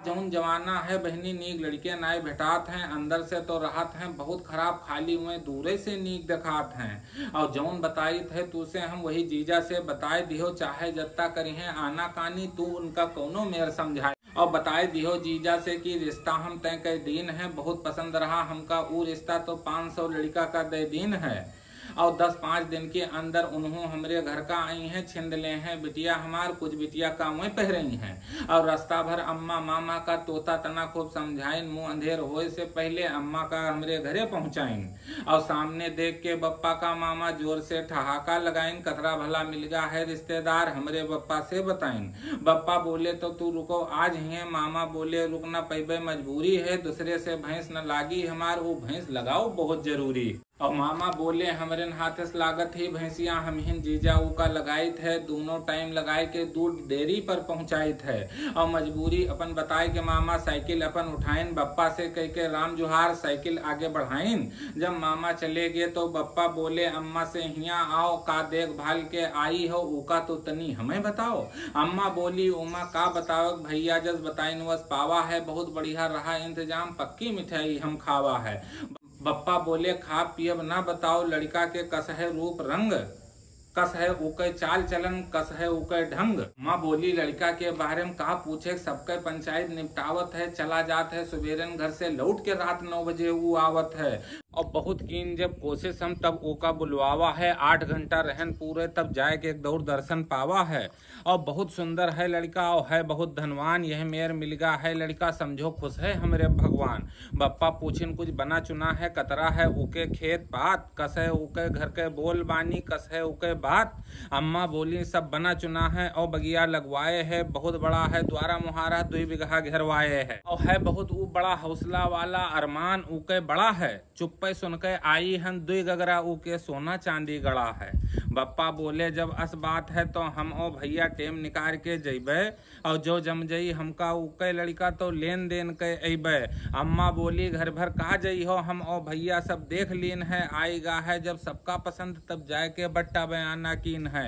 जौन जमाना है बहिनी, नीक लड़के नाई भेटात हैं, अंदर से तो रहत हैं बहुत खराब, खाली हुए दूरे से नीक देखात हैं। और जौन बताइत है तू से हम वही जीजा से बताए दिहो, चाहे जत्ता करिहें आना कानी, तू उनका कौनो मेर समझाए। और बताए दिहो जीजा से कि रिश्ता हम तय कर दीन है, बहुत पसंद रहा हमका ऊ रिश्ता, तो पाँच सौ लड़का का दे दीन है। और दस पाँच दिन के अंदर उन्हों हमरे घर का आई हैं, छिंद ले हैं बिटिया हमार, कुछ बिटिया का वहीं पहरई हैं। और रास्ता भर अम्मा मामा का तोता तना खूब समझाइन, मुँह अंधेर होए से पहले अम्मा का हमरे घरे पहुँचाइन। और सामने देख के बप्पा का मामा जोर से ठहाका लगाइन, कतरा भला मिल गा है रिश्तेदार, हमरे बप्पा से बताइन। बप्पा बोले, तो तू रुको, आज ही है। मामा बोले, रुक ना पैबे, मजबूरी है, दूसरे से भैंस न लागी हमार, वो भैंस लगाओ बहुत जरूरी। और मामा बोले, हमरे न हाथे से लागत ही भैंसिया, हम हिन जीजा ऊ का लगाइत है, दोनों टाइम लगाए के दूध डेयरी पर पहुँचाइत है। और मजबूरी अपन बताए के मामा साइकिल अपन उठाइन, बप्पा से कह के राम जोहार साइकिल आगे बढ़ाइन। जब मामा चले गए तो बप्पा बोले, अम्मा से, हिया आओ, का देखभाल के आई हो, ऊका तो तनी हमें बताओ। अम्मा बोली, ओमा का बताओ भैया, जस बताइन वस पावा है, बहुत बढ़िया रहा इंतजाम, पक्की मिठाई हम खावा है। बप्पा बोले, खा पियब ना बताओ, लड़का के कस है रूप रंग, कस है ऊके चाल चलन, कस है ऊके ढंग। माँ बोली, लड़का के बारे में का पूछे, सबके पंचायत निपटावत है, चला जात है सुबेरन घर से, लौट के रात नौ बजे ऊ आवत है। और बहुत कीन जब कोशिश हम तब ऊका बुलवावा है, आठ घंटा रहन पूरे तब जाए के एक दौर दर्शन पावा है। और बहुत सुंदर है लड़का और है बहुत धनवान, यह मेर मिल गा है लड़का, समझो खुश है हमरे भगवान। बप्पा पूछिन, कुछ बना चुना है, कतरा है ऊके खेत पात, कस है ऊके घर के बोल बानी, कस है ऊके बात। अम्मा बोली, सब बना चुना है और बगिया लगवाए है, बहुत बड़ा है द्वारा मुहारा, दुई बीघा घेरवाए है। और है बहुत ऊ बड़ा हौसला वाला, अरमान ऊके बड़ा है, चुप्पे सुन के आई हन दुई गगरा ऊके सोना चांदी गड़ा है। बप्पा बोले, जब अस बात है तो हम ओ भैया टेम निकाल के जइबे, और जो जम जई हमका ऊके लड़का तो लेन देन के अइबे। अम्मा बोली, घर भर कहा जई हो, हम ओ भैया सब देख लीन है, आई गा है जब सबका पसंद तब जाए के बट्टा बयाना कीन है।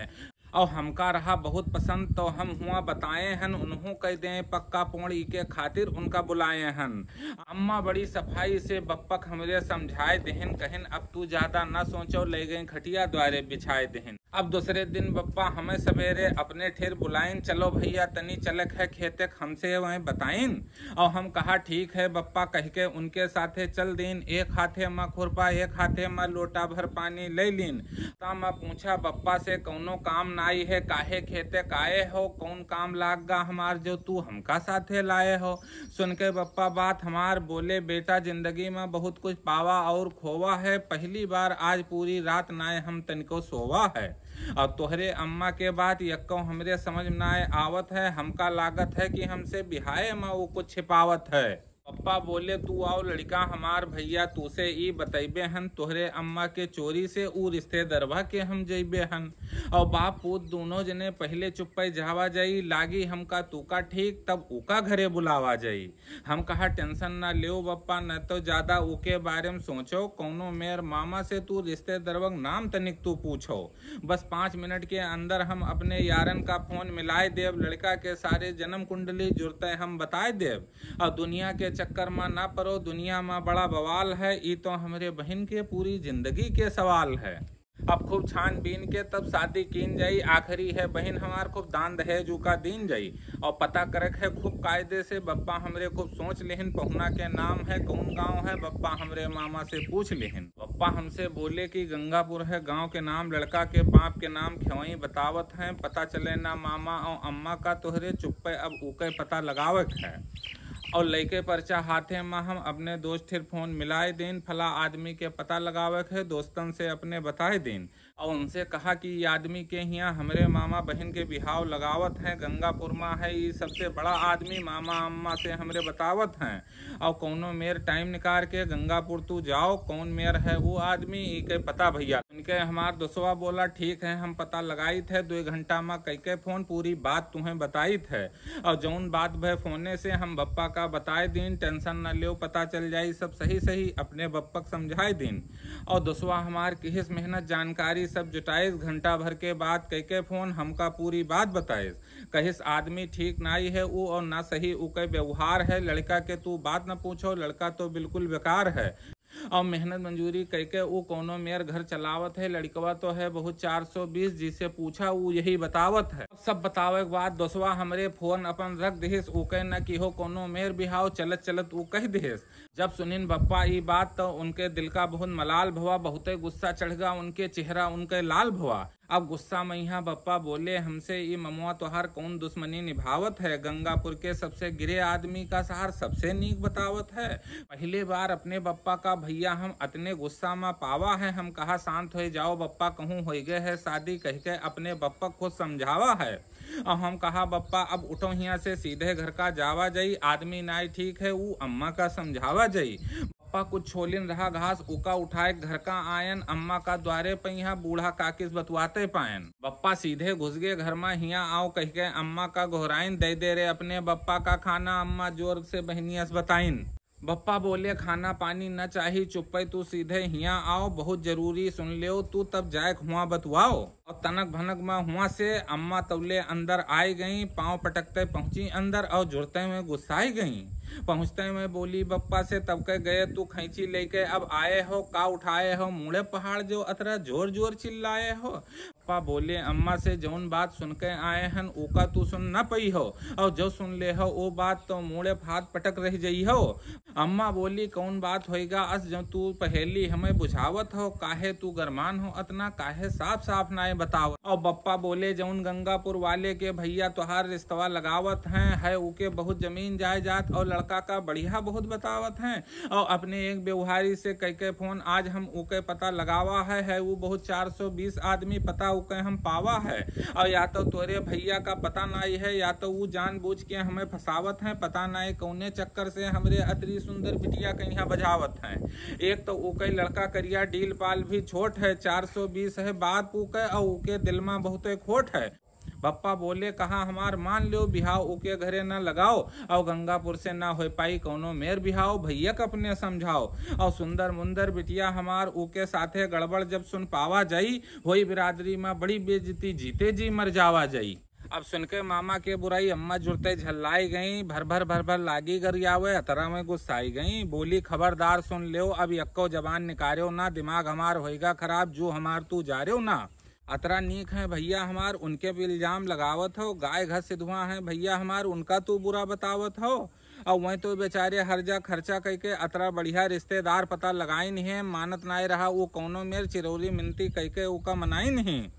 और हमका रहा बहुत पसंद, तो हम हुआ बताए हन, उन्हों कह दें पक्का पोंड़, इके खातिर उनका बुलाए हन। अम्मा बड़ी सफाई से बप्पक हमरे समझाए देहिन, कहिन, "अब तू ज्यादा न सोचो।" ले गई खटिया द्वारे बिछाए देहिन। अब दूसरे दिन बप्पा हमें सवेरे अपने ठेर बुलाइन, "चलो भैया, तनी चलक है खेतक, हमसे वहीं बताइन।" और हम कहा, "ठीक है बप्पा," कह के उनके साथे चल दीन। एक हाथे म खुरपा, एक हाथे म लोटा भर पानी ले लीन। ता म पूछा बप्पा से, "कौनो काम नाई है, काहे खेते काए हो? कौन काम लाग गा हमार जो तू हमका साथे लाए हो?" सुन के बप्पा बात हमार बोले, "बेटा, जिंदगी म बहुत कुछ पावा और खोवा है। पहली बार आज पूरी रात नाए हम तनिको सोवा है।" और तोहरे अम्मा के बात यक्को हमरे समझ म नाय आवत है, हमका लागत है कि हमसे बिहाए म ऊ कुछ छिपावत है। पप्पा बोले, "तू आओ लड़िका हमार भैया, तू से ई बतैबे हन, तोहरे अम्मा के चोरी से ऊ रिश्तेदरवा के हम जैबे हन।" और बाप पूत दोनों जने पहले चुप्पे जावा जाई, लागी हमका तू का ठीक, तब ऊ का घरे बुलावा जाई। हम कहा, "टेंशन ना लेओ बप्पा, न तो ज्यादा ऊके बारे में सोचो, कौनो मेर मामा से तू रिश्तेदरवक नाम तनिक तू पूछो। बस पाँच मिनट के अंदर हम अपने यारन का फोन मिलाए देब, लड़का के सारे जन्म कुंडली जुरते हम बताए देब। और दुनिया के चक्कर में ना पड़ो, दुनिया में बड़ा बवाल है, ई तो हमरे बहिन के पूरी जिंदगी के सवाल है।" अब खूब छानबीन के तब शादी कीन जाई, आखिरी है बहिन हमार, खूब दान दहेज उका दीन जाई। और पता करक है खूब कायदे से, बप्पा हमरे खूब सोच लेहिन, पहुना के नाम है, कौन गांव है, बप्पा हमरे मामा से पूछ लेहिन। बप्पा हमसे बोले कि गंगापुर है गांव के नाम, लड़का के बाप के नाम खेवई बतावत हैं, पता चले ना मामा और अम्मा का तोहरे चुप्पे, अब उके पता लगावक है। और लइके पर्चा हाथे मा हम अपने दोस्त ठेर फोन मिलाए दीन, फला आदमी के पता लगावक है, दोस्तन से अपने बताए दीन। और उनसे कहा कि ये आदमी के हियाँ हमरे मामा बहिन के बिहाव लगावत हैं, गंगापुर मा है, ई सबसे बड़ा आदमी मामा अम्मा से हमरे बतावत हैं। और कौनो मेर टाइम निकाल के गंगापुर तू जाओ, कौन मेर है वो आदमी, ई के पता भैया। उनके हमार दोस्तवा बोला, "ठीक है, हम पता लगाइत है, दो घंटा मा कइके फोन पूरी बात तुम्हें बताइत है।" और जौन बात भय फोने से हम बप्पा का बताए दीन, टेंशन न लेओ, पता चल जाई सब सही सही, अपने बप्पक समझाए दीन। और दोस्तवा हमार किहिस मेहनत जानकारी सब जुटाइस, घंटा भर के बात कइके फोन हमका पूरी बात बताइस। कहिस, "आदमी ठीक नाई है ऊ, और ना सही उके व्यवहार है, लड़का के तू बात न पूछो, लड़का तो बिल्कुल बेकार है।" और मेहनत मजूरी कइके ऊ कौनो मेर घर चलावत है, लड़कवा तो है बहुत चार सौ बीस, जिसे पूछा ऊ यही बतावत है। सब बतावे के बाद दोस्तवा हमरे फोन अपन रख दिहिस, उके न किहो कौनो मेर बिहाव, चलत चलत ऊ कह दिहिस। जब सुनिन बप्पा ई बात तो उनके दिल का बहुत मलाल भवा, बहुते गुस्सा चढ़ गा उनके चेहरा उनके लाल भवा। अब गुस्सा में यहाँ बप्पा बोले, "हमसे ई ममुआ तोहार कौन दुश्मनी निभावत है? गंगापुर के सबसे गिरे आदमी का सहार सबसे नीक बतावत है। पहले बार अपने बप्पा का भैया हम अतने गुस्सा में पावा है।" हम कहा, "शांत हो जाओ बप्पा, कहूँ हो गए है शादी," कह के अपने बप्पा खुद समझावा है। और हम कहा, "बप्पा अब उठो हियाँ से, सीधे घर का जावा जाई, आदमी नाई ठीक है, ऊ अम्मा का समझावा जाई।" बप्पा कुछ छोलिन रहा घास, उका उठाए घर का आयन, अम्मा का द्वारे पइहा बूढ़ा काकिस बतुआते पायन। बप्पा सीधे घुस गए घर मा, "हियाँ आओ," कह के अम्मा का गोहराइन, "दे दे रे अपने बप्पा का खाना," अम्मा जोर से बहनियस बताइन। बप्पा बोले, "खाना पानी न चाही, चुप्पे तू सीधे हियाँ आओ, बहुत जरूरी सुन लेओ तू, तब जाए हुआ बतुआओ।" और तनक भनक मा हुआ से अम्मा तौले अंदर आए गई, पाँव पटकते पहुँची अंदर और जुरते में गुस्साई गई। पहुँचते में बोली बप्पा से, "तब के गए तू खैंची लेके, अब आए हो का उठाए हो, मूड़े पहाड़ जो अतरा जोर जोर चिल्लाए हो?" बप्पा बोले अम्मा से, "जौन बात सुन के आए हन, ओका तू सुन न पई हो, और जो सुन ले हो, ओ बात तो मूड़े फात पटक रह जई हो।" अम्मा बोली, "कौन बात होइगा अस, जो तू पहेली हमें बुझावत हो? काहे तू गरमान हो अतना? काहे साफ साफ नाय बतावत?" और बप्पा बोले, "जौन गंगापुर वाले के भैया तोहार रिश्तवा लगावत हैं, है ओके बहुत जमीन जायदाद और लड़का का बढ़िया बहुत बतावत हैं।" और अपने एक व्यवहारी से कह के फोन, आज हम उके पता लगावा है, है वो बहुत चार सौ बीस आदमी, पता उके हम पावा है। और या तो तोरे भैया का पता नाई है, या तो वो जानबूझ के हमें फंसावत हैं, पता नाई कौने चक्कर से हमरे अतरी सुंदर बिटिया के यहाँ बजावत हैं। एक तो उके लड़का करिया डील पाल भी छोट है, चार सौ बीस है बाप उके, और उके दिल में बहुते खोट है। बप्पा बोले, कहा हमार मान ल्यो, बिहाव उके घरे न लगाओ, अउ गंगापुर से न होइ पाई कउनो मेर बिहाव, भइया क अपने समझाओ। अउ सुंदर मुंदर बिटिया हमार उके साथे गड़बड़ जब सुन पावा जाई, होई बिरादरी मा बड़ी बेइज्जती, जीते जी मर जावा जाई। अब सुनके मामा के बुराई अम्मा जुरते झल्लाई गईं, भर भर भर भर लागी गरियावे, अतरा में गुस्साई गईं, बोली, खबरदार सुन ल्यो, अब यक्को जबान निकार्यो ना, दिमाग हमार होइगा खराब, जू हमार तू जार्यो ना। अतरा नीक हैं भइया हमार, उनके पे इल्जाम लगावत हो, गाय घस सिधुआ हैं भइया हमार, उनका तू बुरा बतावत हो। अउ वहीं तो बेचारे हर्जा खर्चा कइके अतरा बढ़िया रिश्तेदार पता लगाइन हैं, मानत नाय रहा, उ कउनो मेर चिरौरी मिनती कइके उका मनाइन हैं।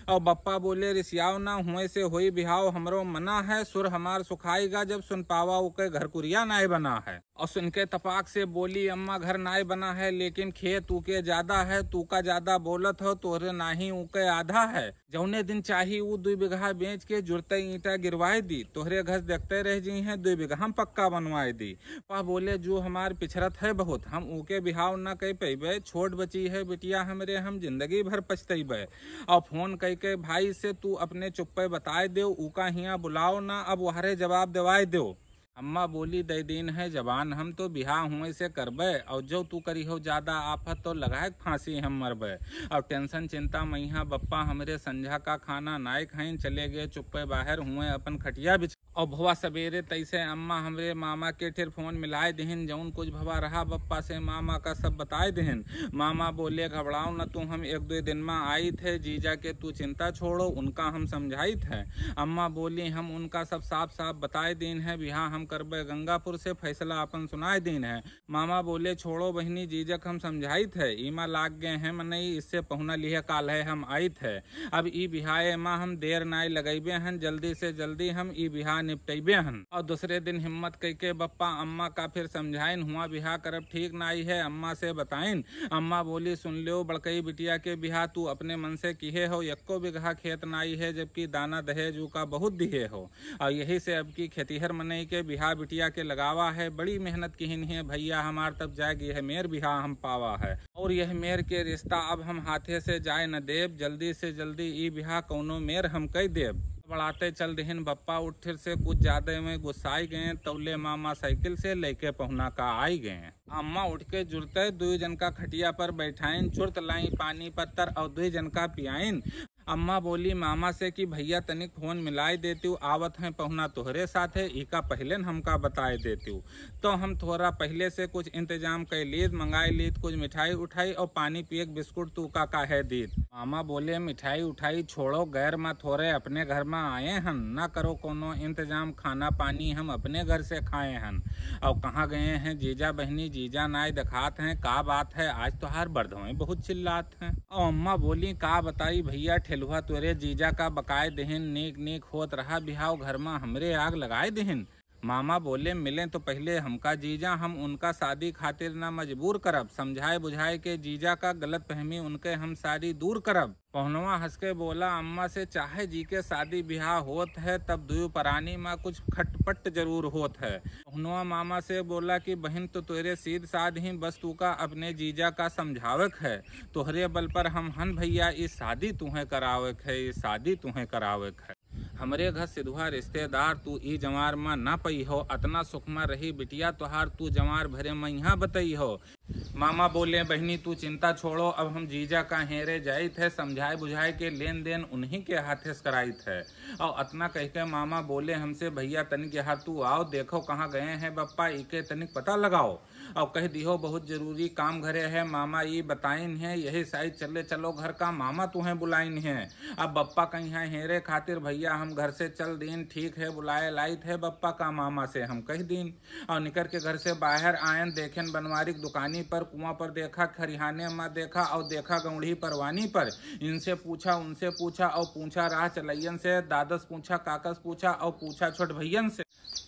अउ बप्पा बोले, रिसियाव ना, हुए से होई बिहाव, हमरो मना है, सुर हमार सुखाइगा, जब सुन पावा उके घर कुरिया नाय बना है। अउ सुनके तपाक से बोली, अम्मा, घर नाय बना है, लेकिन खेत उके ज्यादा है, तू का ज्यादा बोलत हो, तोहरे नाहीं उके आधा है। जौने दिन चाही ऊ दुई बिगहा बेच के जुरते ईंटा गिरवाए दी, तोहरे घस देखते रह जइहें, दुई बिगहा हम पक्का बनवाए दी। पा बोले, जो हमार पिछरत है बहुत, हम ऊके बिहाव न कइ पइबे, छोट बची है बिटिया हमरे, हम जिंदगी भर पछतइबे। अउ फोन कइके भाई से तू अपने चुप्पे बताए देव, ऊका हियाँ बुलाओ ना, अब वहरे जवाब देवाए देव। अम्मा बोली, दइ दीन है जबान हम तो, बिहा हुए से करबे, अउ जो तू करिहो ज्यादा आफत तो लगाए के फांसी हम मरबे। अउ टेंशन चिंता मइहाँ बप्पा हमरे, संझा का खाना नाय खाइन, चले गए चुप्पे बाहर, हुए अपन खटिया बिछ। अउ भवा सबेरे तैसे अम्मा हमरे मामा के ठेर फोन मिलाए दिहिन, जौन कुछ भवा रहा बप्पा से मामा का सब बताए दिहिन। मामा बोले, घबराओ न तू, हम एक दो दिन मा आइत है, जीजा के तू चिंता छोड़ो, उनका हम समझाइत है। अम्मा बोली, हम उनका सब साफ साफ बताए दीन है, बिहा हम करबे गंगापुर से, फैसला अपन सुनाए दीन है। मामा बोले, छोड़ो बहिनी, जीजक हम समझाइत है, ई मा लाग गए हैं मनई, इससे पहुना लिहे काल है हम आइत है। अब ई बिहाए मा हम देर नाई लगइबे हन, जल्दी से जल्दी हम ई बिहा निपटइबे हन। अउ दूसरे दिन हिम्मत कइके बप्पा अम्मा का फिर समझाइन, हुआ बिहा करब ठीक नाई है, अम्मा से बताइन। अम्मा बोली, सुन ल्यो, बड़कई बिटिया के बिहा तू अपने मन से किहे हो, यक्को बिगहा खेत नाई है, जबकि दाना दहेज ऊ का बहुत दिहे हो। अउ यही से अब की खेतिहर मनई के बिहा बिटिया के लगावा है, बड़ी मेहनत किहिन है भइया हमार, तब जाए यह मेर बिहा हम पावा है। अउर यह मेर के रिश्ता अब हम हाथे से जाए न देब, जल्दी से जल्दी ई बिहा कउनो मेर हम कइ देब। बड़ाते चल दिहिन बप्पा उठिर से कुछ ज्यादा में गुस्साई गए, तौले मामा साइकिल से लइके पहुना का आई गए। अम्मा उठ के जुरते दुई जन का खटिया पर बैठाइन, चुरत लाई पानी पत्तर अउर दुई जन का पियाइन। अम्मा बोली मामा से कि भइया तनिक फोन मिलाए देतिउ, आवत हैं पहुना तोहरे साथे, इका पहिले न हमका बताए देतिउ, तो हम थोरा पहिले से कुछ इंतजाम कइ लीत, मंगाए लीत कुछ मिठाई उठाई अउर पानी पिए के बिस्कुट तू का काहे दीत। मामा बोले, मिठाई उठाई छोड़ो, गैर मा थोरे अपने घर मा आए हन, ना करो कउनो इंतजाम, खाना पानी हम अपने घर से खाए हन। अउर कहाँ गए हैं जीजा बहिनी, जीजा नाय देखात हैं, का बात है आज तोहार बरधोई बहुत चिल्लात हैं। अउर अम्मा बोली, का बताई भइया, ठेलुहा तोरे जीजा का बकाए देहिन, नीक नीक होत रहा बिहाव, घर मा हमरे आग लगाए देहिन। मामा बोले, मिलें तो पहिले हमका जीजा, हम उनका शादी खातिर ना मजबूर करब, समझाए बुझाए के जीजा का गलतफहमी उनके हम सारी दूर करब। पहुनवा हंस के बोला, अम्मा से चाहे जी के शादी बिहा होत है, तब दुयो परानी मा कुछ खटपट जरूर होत है। पहुनवा मामा से बोला कि बहिन तो तोरे सीध साध ही, बस तू का अपने जीजा का समझावक है, तोहरे बल पर हम हन भइया, ई शादी तुहें करावक है, ई शादी तुहें करावक है। हमरे घर सिधुआ रिश्तेदार तू ई जवार मा ना पइहो, अतना सुख मा रही बिटिया तोहार तू जवार भरे मइहाँ बतइहो। मामा बोले, बहिनी तू चिंता छोड़ो, अब हम जीजा का हेरे जाइत है, समझाए बुझाए के लेन देन उन्हीं के हाथे से कराइत है। अउर अतना कह के मामा बोले हमसे, भइया तनिक यहाँ तू आओ, देखो कहाँ गए हैं बप्पा, इके तनिक पता लगाओ। अउर कह दिहो बहुत जरूरी काम घरे है, मामा ई बताइन है, यही साइज चले चलो घर का, मामा तुहें बुलाइन है। अब बप्पा कहिया हेरे खातिर भइया हम घर से चल दीन, ठीक है बुलाए लाइत है बप्पा का, मामा से हम कह दीन। अउर निकर के घर से बाहर आयन, देखेन बनवारी के दुकानी पर, कुआं पर देखा, खरिहाने मा देखा अउर देखा गौंड़ी परवानी पर। इनसे पूछा उनसे पूछा अउर पूछा राह चलैयन से, दादस पूछा काकस पूछा अउर पूछा छोट भइयन से।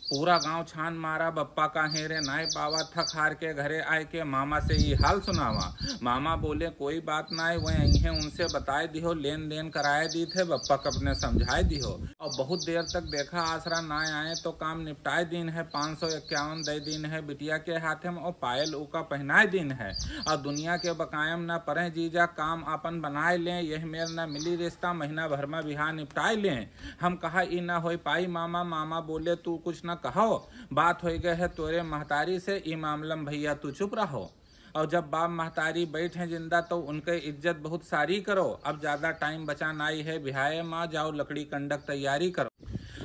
पूरा गांव छान मारा, बप्पा का हेरे नाय पावा, थक हार के घरे आए के मामा से ई हाल सुनावा। मामा बोले, "कोई बात नाय, वह आई हैं, उनसे बताए दिहो, लेन देन कराए दी थे, बप्पा क अपने समझाए दिहो।" और बहुत देर तक देखा आसरा नाय आए, तो काम निपटाए दीन है, पाँच सौ इक्यावन दे दीन है बिटिया के हाथे में, और पायल उका पहनाए दीन है। और दुनिया के बकायम ना परे जीजा, काम अपन बनाए लें, यह मेर ना मिली रिश्ता, महीना भर में बिहा निपटाए लें। हम कहा, "ई ना होई पाई मामा।" मामा बोले, "तू कुछ ना कहो, बात होई गए है तोरे महतारी से, ई मामला में भैया तू चुप रहो। और जब बाप महतारी बैठ हैं जिंदा, तो उनके इज्जत बहुत सारी करो। अब ज्यादा टाइम बचा नाई है बिहाए माँ, जाओ लकड़ी कंडक तैयारी करो।"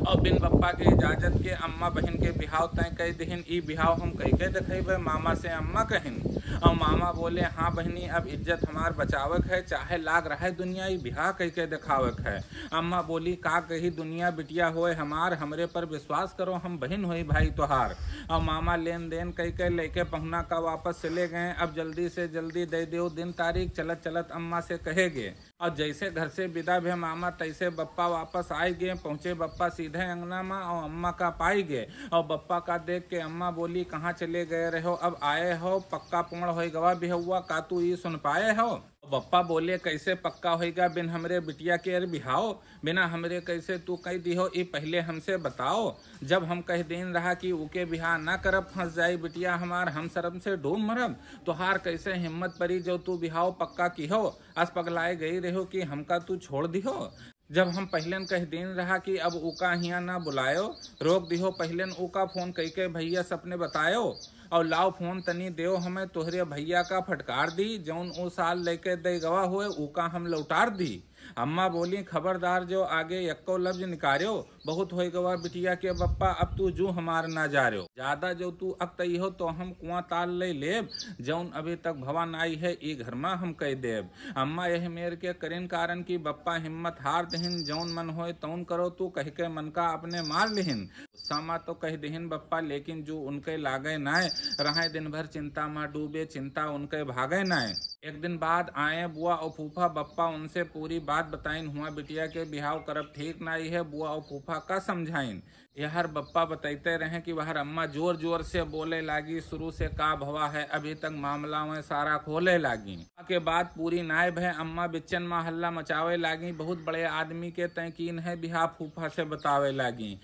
और बिन बप्पा के इजाजत के अम्मा बहिन के बिहाव तय कह दिहिन। "ई बिहाव हम कह के देखेबे मामा से," अम्मा कहिन। और मामा बोले, "हाँ बहिनी, अब इज्जत हमार बचावक है, चाहे लाग रहे दुनिया, ई बिहाव कह के देखावक है।" अम्मा बोली, "का कही दुनिया बिटिया होए हमार, हमरे पर विश्वास करो, हम बहिन होई भाई तोहार।" और मामा लेन देन कह के लेके पहुना का वापस चले गए। "अब जल्दी से जल्दी दे दो दिन तारीख," चलत चलत अम्मा से कहे गे। और जैसे घर से विदा भे मामा, तैसे बप्पा वापस आए गे। पहुँचे बप्पा सीधे अंगना मा और अम्मा का पाई गे। और बप्पा का देख के अम्मा बोली, "कहाँ चले गए रहो, अब आए हो, पक्का पूर्ण होई गवा बिहौवा, का तू ई सुन पाए हो?" बप्पा बोले, "कैसे पक्का होइगा बिन हमरे बिटिया के अर बिहाव? बिना हमरे कैसे तू कह दिहो, ई पहले हमसे बताओ। जब हम कह दीन रहा कि उके बिहा ना करब, फंस जाई बिटिया हमार, हम शर्म से डूब मरब। तोहार कैसे हिम्मत परी जो तू बिहाव पक्का किहो? अस पगलाए गई रहो कि हमका तू छोड़ दिहो? जब हम पहिलेन कह दीन रहा कि अब उका हियाँ ना बुलायो, रोक दिहो पहिलेन उका फोन कइके भैया सपने बतायो, और लाओ फोन तनी देओ हमें तोहरे भैया का फटकार दी, जौन उ साल लेके दे गवा हुए उका हम लौटार दी।" अम्मा बोली, "खबरदार जो आगे यक्को लफ्ज निकार्यो, बहुत होई गवा बिटिया के बप्पा, अब तू जू हमार ना जार्यो। ज्यादा जो तू अकतई हो तो हम कुआं ताल ले लेब, जौन अभी तक भवा नाई है ई घर मा हम कह देब।" अम्मा यह मेर के करिन कारण कि बप्पा हिम्मत हार दहिन, "जौन मन होए तौन करो तू," कह के मन का अपने मार लिहिन। गुस्सा मा तो कह दिहिन बप्पा, लेकिन जू उनके लागे नाय, रहे दिन भर चिंता मा डूबे, चिंता उनके भागे नाय। एक दिन बाद आए बुआ और फूफा, बप्पा उनसे पूरी बात बताइन, "हुआ बिटिया के बिहाव करब ठीक नाई है।" बुआ और फूफा का समझाइन, यहर बप्पा बतैते रहे कि वहर अम्मा जोर जोर से बोले लागी, "शुरू से का भवा है, अभी तक मामला में सारा खोले लागी।" के बात पूरी नाय भय, अम्मा बिच्चन मा हल्ला मचावे लागी, "बहुत बड़े आदमी के तय कीन है बिहा?" फूफा से बतावे लागी।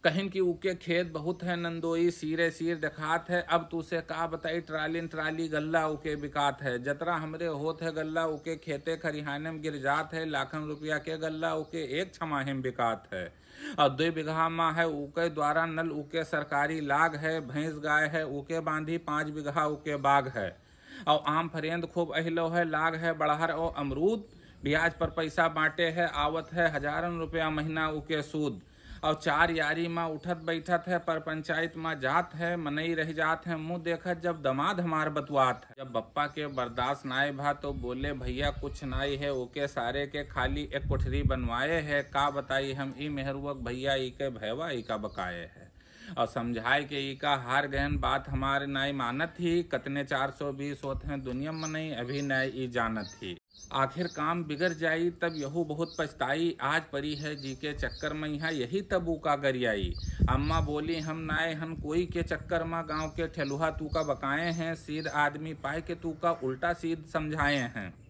कहिन कि उके खेत बहुत है नंदोई, सीरे सीर देखात है। अब तू से का बताई, ट्रालिन ट्राली गल्ला उके बिकात है। जतरा हमरे होत है गल्ला उके खेते खरिहाने में गिर जात है। लाखन रुपया के गल्ला उके एक छमाही में बिकात है। और दो बीघा मा है उके द्वारा नल उके सरकारी लाग है। भैंस गाय है उके बांधी, पाँच बीघा उके बाग है। और आम फरेंद खूब अहिलो है, लाग है बड़हर और अमरूद। ब्याज पर पैसा बांटे है, आवत है हजारन रुपया महीना उके सूद। और चार यारी मा उठत बैठत है, पर पंचायत मा जात है, मनई रह जात है मुँह देखत, जब दमाद हमार बतुआत है। जब बप्पा के बर्दाश्त नाय भा तो बोले, "भैया कुछ नाय है, ओके सारे के खाली एक कोठरी बनवाए है, का बताई हम ई मेहरुअक भैया, ई के भैवा, ई का बकाए है।" और समझाए के ई का हार गहन बात हमारे नाय मानत ही, कतने चार सौ बीस होत हैं दुनिया मनई, अभी नाय ई जानत ही। आखिर काम बिगड़ जाई, तब यहू बहुत पछताई। आज परी है जी के चक्कर में यहाँ, यही तब ऊ का गरियाई। अम्मा बोली, "हम नाय हन कोई के चक्कर मा, गाँव के ठेलुहा तू का बकाए हैं, सीध आदमी पाए के तू का उल्टा सीध समझाए हैं।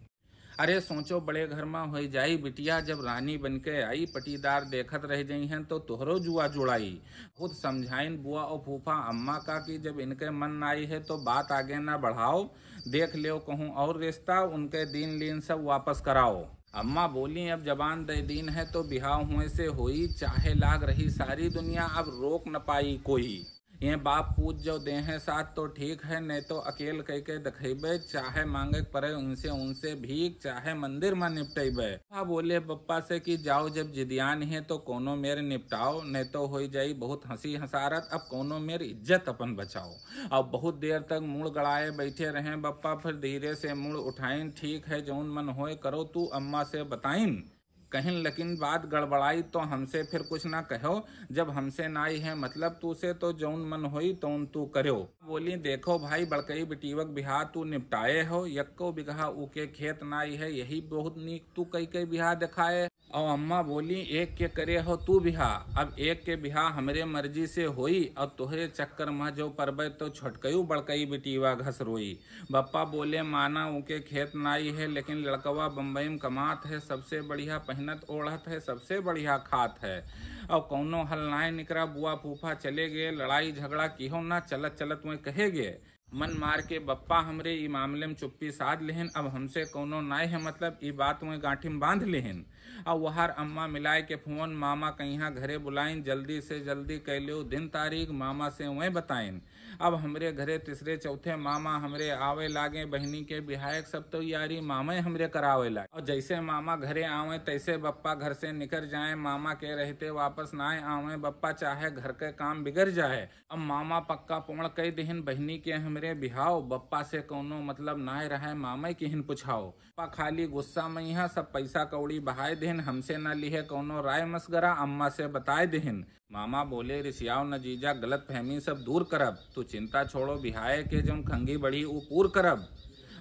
अरे सोचो बड़े घर मा होई जाई बिटिया, जब रानी बन के आई, पटीदार देखत रह जइहैं तो तोहरो जुआ जुड़ाई।" खुद समझाइन बुआ और फूफा अम्मा का कि जब इनके मन नाई है तो बात आगे ना बढ़ाओ, देख लेव कहूँ और रिश्ता, उनके दीन लीन सब वापस कराओ। अम्मा बोली, "अब जबान दे दीन है तो बिहाव हुए से होई, चाहे लाग रही सारी दुनिया, अब रोक न पाई कोई। ये बाप पूत जो देहें साथ तो ठीक है, नहीं तो अकेल कह के दिखेबे, चाहे मांगे के पड़े उनसे, उनसे भीख, चाहे मंदिर में निपटेबे।" फूफा बोले बप्पा से कि जाओ जब जिदियान है तो कोनो मेर निपटाओ, नहीं तो होई जाई बहुत हंसी हंसारत, अब कोनो मेर इज्जत अपन बचाओ। अब बहुत देर तक मुड़ गड़ाए बैठे रहे बप्पा, फिर धीरे से मुड़ उठाइन, "ठीक है, जौन मन होए करो, तू अम्मा से बताइन।" कहिन, "लेकिन बात गड़बड़ाई तो हमसे फिर कुछ ना कहो, जब हमसे नाई है मतलब तू से, तो जौन मन होई तौन तू करो।" बोली, "देखो भाई, बड़कई बिटीवक बिहा तू निपटाए हो, यक्को बिगहा उके खेत नाई है, यही बहुत नीक तू कई कई बिहा दिखाए।" और अम्मा बोली, "एक के करे हो तू बिहा, अब एक के बिहा हमरे मर्जी से होई, और तोहरे चक्कर में जो परबे तो छोटकयू बड़कई बिटीवा घसरोई।" बप्पा बोले, "माना उके खेत नाई है, लेकिन लड़कवा बम्बई में कमात है, सबसे बढ़िया पहनत ओढ़त है, सबसे बढ़िया खात है, और कौनो हल नाई निकरा। बुआ फूफा चले गए, लड़ाई झगड़ा किहो ना, चलत चलत वह कहे गए।" मन मार के बप्पा हमरे ई मामले में चुप्पी साध लेहिन। अब हमसे कौनो नाय है मतलब, ई बात वह गांठी में बांध लेहिन। अब वहार अम्मा मिलाए के फोन मामा कहिया घरे बुलाइन, जल्दी से जल्दी कह लो दिन तारीख, मामा से वह बताइन। अब हमरे घरे तीसरे चौथे मामा हमरे आवे लागे, बहिनी के बिहायक सब तैयारी मामे हमरे करावे लागे। और जैसे मामा घरे आवे तैसे बप्पा घर से निकर जाए, मामा के रहते वापस नाय आवे, बप्पा चाहे घर के काम बिगड़ जाए। अब मामा पक्का पूर्ण कई दिहिन बहिनी के हमरे बिहाव, बप्पा से कौनो मतलब नाय रहे, मामे किहिन पुछाओ। बप्पा खाली गुस्सा में यहाँ सब पैसा कौड़ी बहाए दिहिन, हमसे न लिहे कौनो राय मशगरा, अम्मा से बताए दिहिन। मामा बोले, "रिसियाओ न जीजा, गलत फहमी सब दूर करब, तू चिंता छोड़ो, बिहाए के जौन खंगी बढ़ी ऊ पूर करब।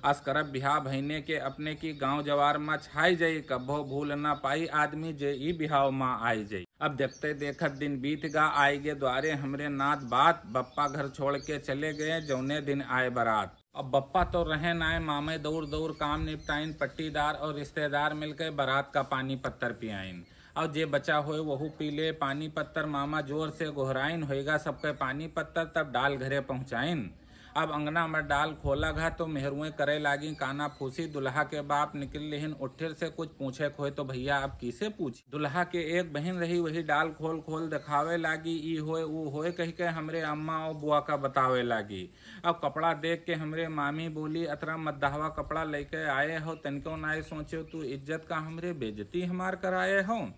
अस करब बिहा भइने के अपने की गांव जवार मा छाई जाई, कब्बो भूल ना पाई आदमी जे ई बिहाव मा आई जाई।" अब देखते देखत दिन बीत गा, आई गे द्वारे हमरे नात बात, बप्पा घर छोड़ के चले गए जौने दिन आए बारात। अब बप्पा तो रहे नाय, मामे दौड़ दौड़ काम निपटाइन, पट्टीदार और रिश्तेदार मिलके बारात का पानी पत्तर पियाइन। और जे बचा होए वहू पी ले पानी पत्तर, मामा जोर से गोहराइन, होएगा सबके पानी पत्तर, तब डाल घरे पहुँचाइन। अब अंगना में डाल खोला घा तो मेहरुए करे लागी काना फूसी, दुल्हा के बाप निकल लेहिन उठिर से, कुछ पूछे खोए तो भैया अब किसे पूछी। दुल्हा के एक बहिन रही, वही डाल खोल खोल दिखावे लागी, ई होए ऊ होए कह के हमरे अम्मा और बुआ का बतावे लागी। अब कपड़ा देख के हमरे मामी बोली, "अतरा मद्दहवा कपड़ा लेके आए हो, तनिको नाय सोचो तू, इज्जत का हमरे बेइज्जती हमार कराए हो।"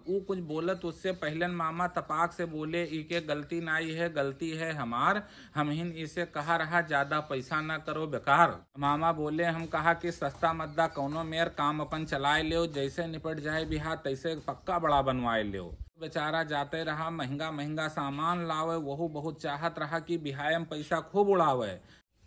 ऊ कुछ बोलत उससे पहलन मामा तपाक से बोले, "ई के गलती नाई है, गलती है हमार, हमहिन इसे कहा रहा ज्यादा पैसा ना करो बेकार।" मामा बोले, "हम कहा कि सस्ता मद्दा कौनो मेर काम अपन चलाए लेव, जैसे निपट जाए बिहा तैसे पक्का बड़ा बनवाए लेव।" बेचारा जाते रहा, महंगा महंगा सामान लावे, वहू बहुत चाहत रहा कि बिहाए में पैसा खूब उड़ावे।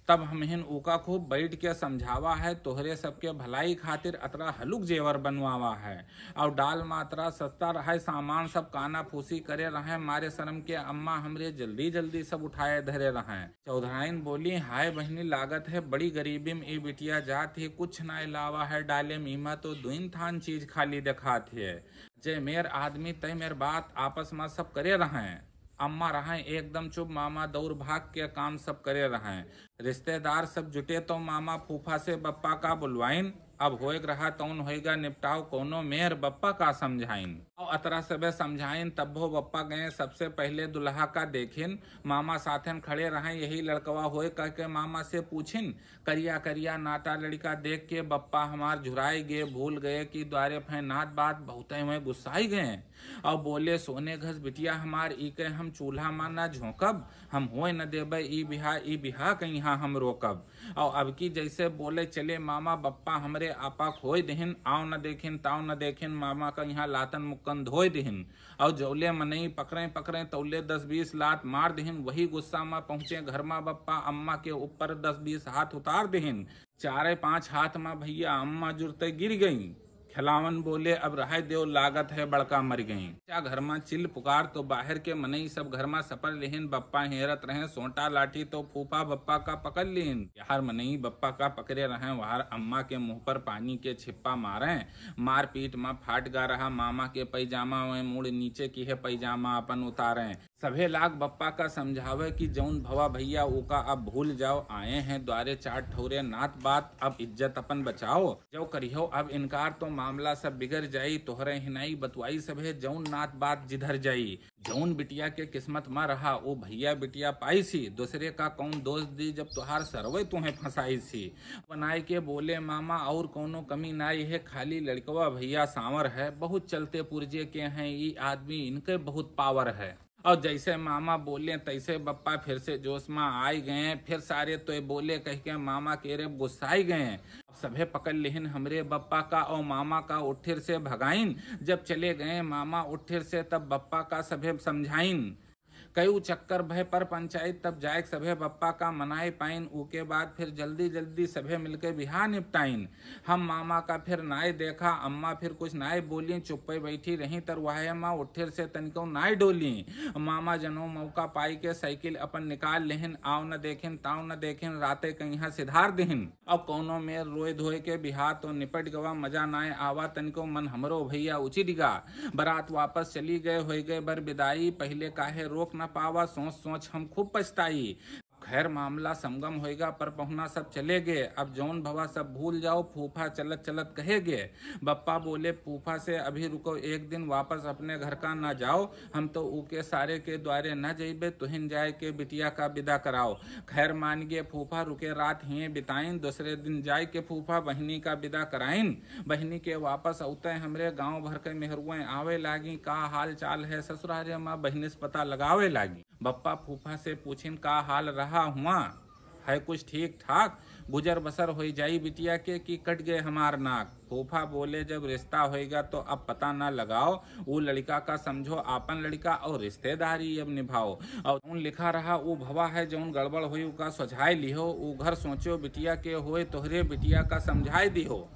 तब हमहिन ऊका खूब बैठ के समझावा है, तोहरे सबके भलाई खातिर अतरा हलुक जेवर बनवावा है। और डाल मात्रा सस्ता रहे, सामान सब काना फूसी करे रहे, मारे शर्म के अम्मा हमरे जल्दी जल्दी सब उठाए धरे रहे। चौधराइन बोली, "हाय बहिनी, लागत है बड़ी गरीबी में ई बिटिया जात ही, कुछ ना अलावा है डाले में, इमा तो दुइन थान चीज खाली देखात है।" जे मेर आदमी तय मेर बात आपस में सब करे रहे। अम्मा रहे एकदम चुप, मामा दौड़ भाग के काम सब करे रहे। रिश्तेदार सब जुटे तो मामा फूफा से बप्पा का बुलवाइन। अब होएक रहा तौन होएगा निपटाव, कौनो मेर बप्पा का समझाइन। और अतरा सबे समझाइन, तब्बो बप्पा गए सबसे पहले दुल्हा का देखिन। मामा साथन खड़े रहे, यही लड़कवा होए कह के मामा से पूछिन। करिया करिया नाटा लड़िका देख के बप्पा हमार झुराई गए, भूल गए कि द्वारे फै नात बात बहुते हुए गुस्साई गए। और बोले, "सोने घस बिटिया हमार, ई के हम चूल्हा मा ना झोंकब, हम होए न देबे ई बिहा, ई बिहा कहिया हम रोकब।" और अब की जैसे बोले चले मामा बप्पा हमरे आपा खोए देहिन, आओ न देखिन ताओ न देखिन, मामा कहिया लातन मुक्कन धोए देहिन। और जौले मनई पकड़े पकड़े तौले दस बीस लात मार देहिन। वही गुस्सा मा पहुँचे घर मा बप्पा अम्मा के ऊपर दस बीस हाथ उतार देहिन। चारे पाँच हाथ मा भैया अम्मा जुरते गिर गई। खिलावन बोले, "अब रहे देव, लागत है बड़का मर गई।" क्या घर मा चिल्ल पुकार तो बाहर के मनई सब घर मा सपर लेहिन। बप्पा हेरत रहे सोटा लाठी तो फूफा बप्पा का पकड़ लेहिन। यार मनई बप्पा का पकड़े रहे, वहार अम्मा के मुंह पर पानी के छिप्पा मारे। मारपीट मा फाट गा रहा मामा के पैजामा, वह मुड़ नीचे की है पैजामा अपन उतारे। सभे लाग बप्पा का समझावे कि जौन भवा भैया ओका अब भूल जाओ, आए हैं द्वारे चार ठौरे नात बात, अब इज्जत अपन बचाओ। जो करिहो अब इनकार तो मामला सब बिगड़ जाई, तोहरे हिनाई बतुआई सभे जौन नात बात जिधर जाई। जौन बिटिया के किस्मत मा रहा ओ भैया बिटिया पाई सी, दूसरे का कौन दोष दी जब तुहार सरवे तुहें फंसाई सी। बनाए के बोले मामा और कौनो कमी नाई है, खाली लड़कवा भैया सांवर है, बहुत चलते पुर्जे के हैं ई आदमी, इनके बहुत पावर है। और जैसे मामा बोले तैसे बप्पा फिर से जोश मा आई गए। फिर सारे तोय बोले कह के मामा के रे गुस्साई गए। अब सभे पकड़ लेहिन हमरे बप्पा का और मामा का उठिर से भगाइन। जब चले गए मामा उठिर से तब बप्पा का सभे समझाइन। कई चक्कर भय पर पंचायत, तब जाए सभे बप्पा का मनाए पाइन। ऊके बाद फिर जल्दी जल्दी सभे मिलके बिहा निपटाइन। हम मामा का फिर नाय देखा, अम्मा फिर कुछ नाय बोली, चुप्पे बैठी रही। तर वह माँ उठिर से तनिको नाय डोली। मामा जनो मौका पाई के साइकिल अपन निकाल लेहिन, आव न देखिन, ताव न देखिन, राते कहिया सिधार दिहिन। अब कौनो मेर रोए धोए के बिहा तो निपट गवा, मजा नाय आवा तनिको, मन हमरो भैया उचिट गा। बारात वापस चली गए, होई गए बर बिदाई, पहिले काहे रोक न पावा, सोच सोच हम खूब पछताई। खैर मामला समगम होएगा, पर पहुना सब चले गए। अब जौन भवा सब भूल जाओ, फूफा चलत चलत कहे गए। बप्पा बोले फूफा से, अभी रुको एक दिन, वापस अपने घर का ना जाओ, हम तो ऊके सारे के द्वारे न जइबे, तुहिन जाए के बिटिया का विदा कराओ। खैर मान गए फूफा, रुके रात हिये बिताइन। दूसरे दिन जाए के फूफा बहिनी का विदा कराइन। बहिनी के वापस औते हमरे गांव भर के मेहरुए आवे लागी, का हाल चाल है ससुरारे में, बहिनी से पता लगावे लागी। बप्पा फूफा से पूछिन, का हाल रहा हुआ, है कुछ ठीक ठाक? गुजर बसर होई जाई बिटिया के कि कट गए हमार नाक? फूफा बोले, जब रिश्ता होएगा तो अब पता ना लगाओ, ऊ लड़का का समझो आपन लड़का और रिश्तेदारी अब निभाओ। और जौन लिखा रहा ऊ भवा है, जौन गड़बड़ होई उका सुझाए लिहो, ऊ घर सोचो बिटिया के होए, तोहरे बिटिया का समझाए दिहो।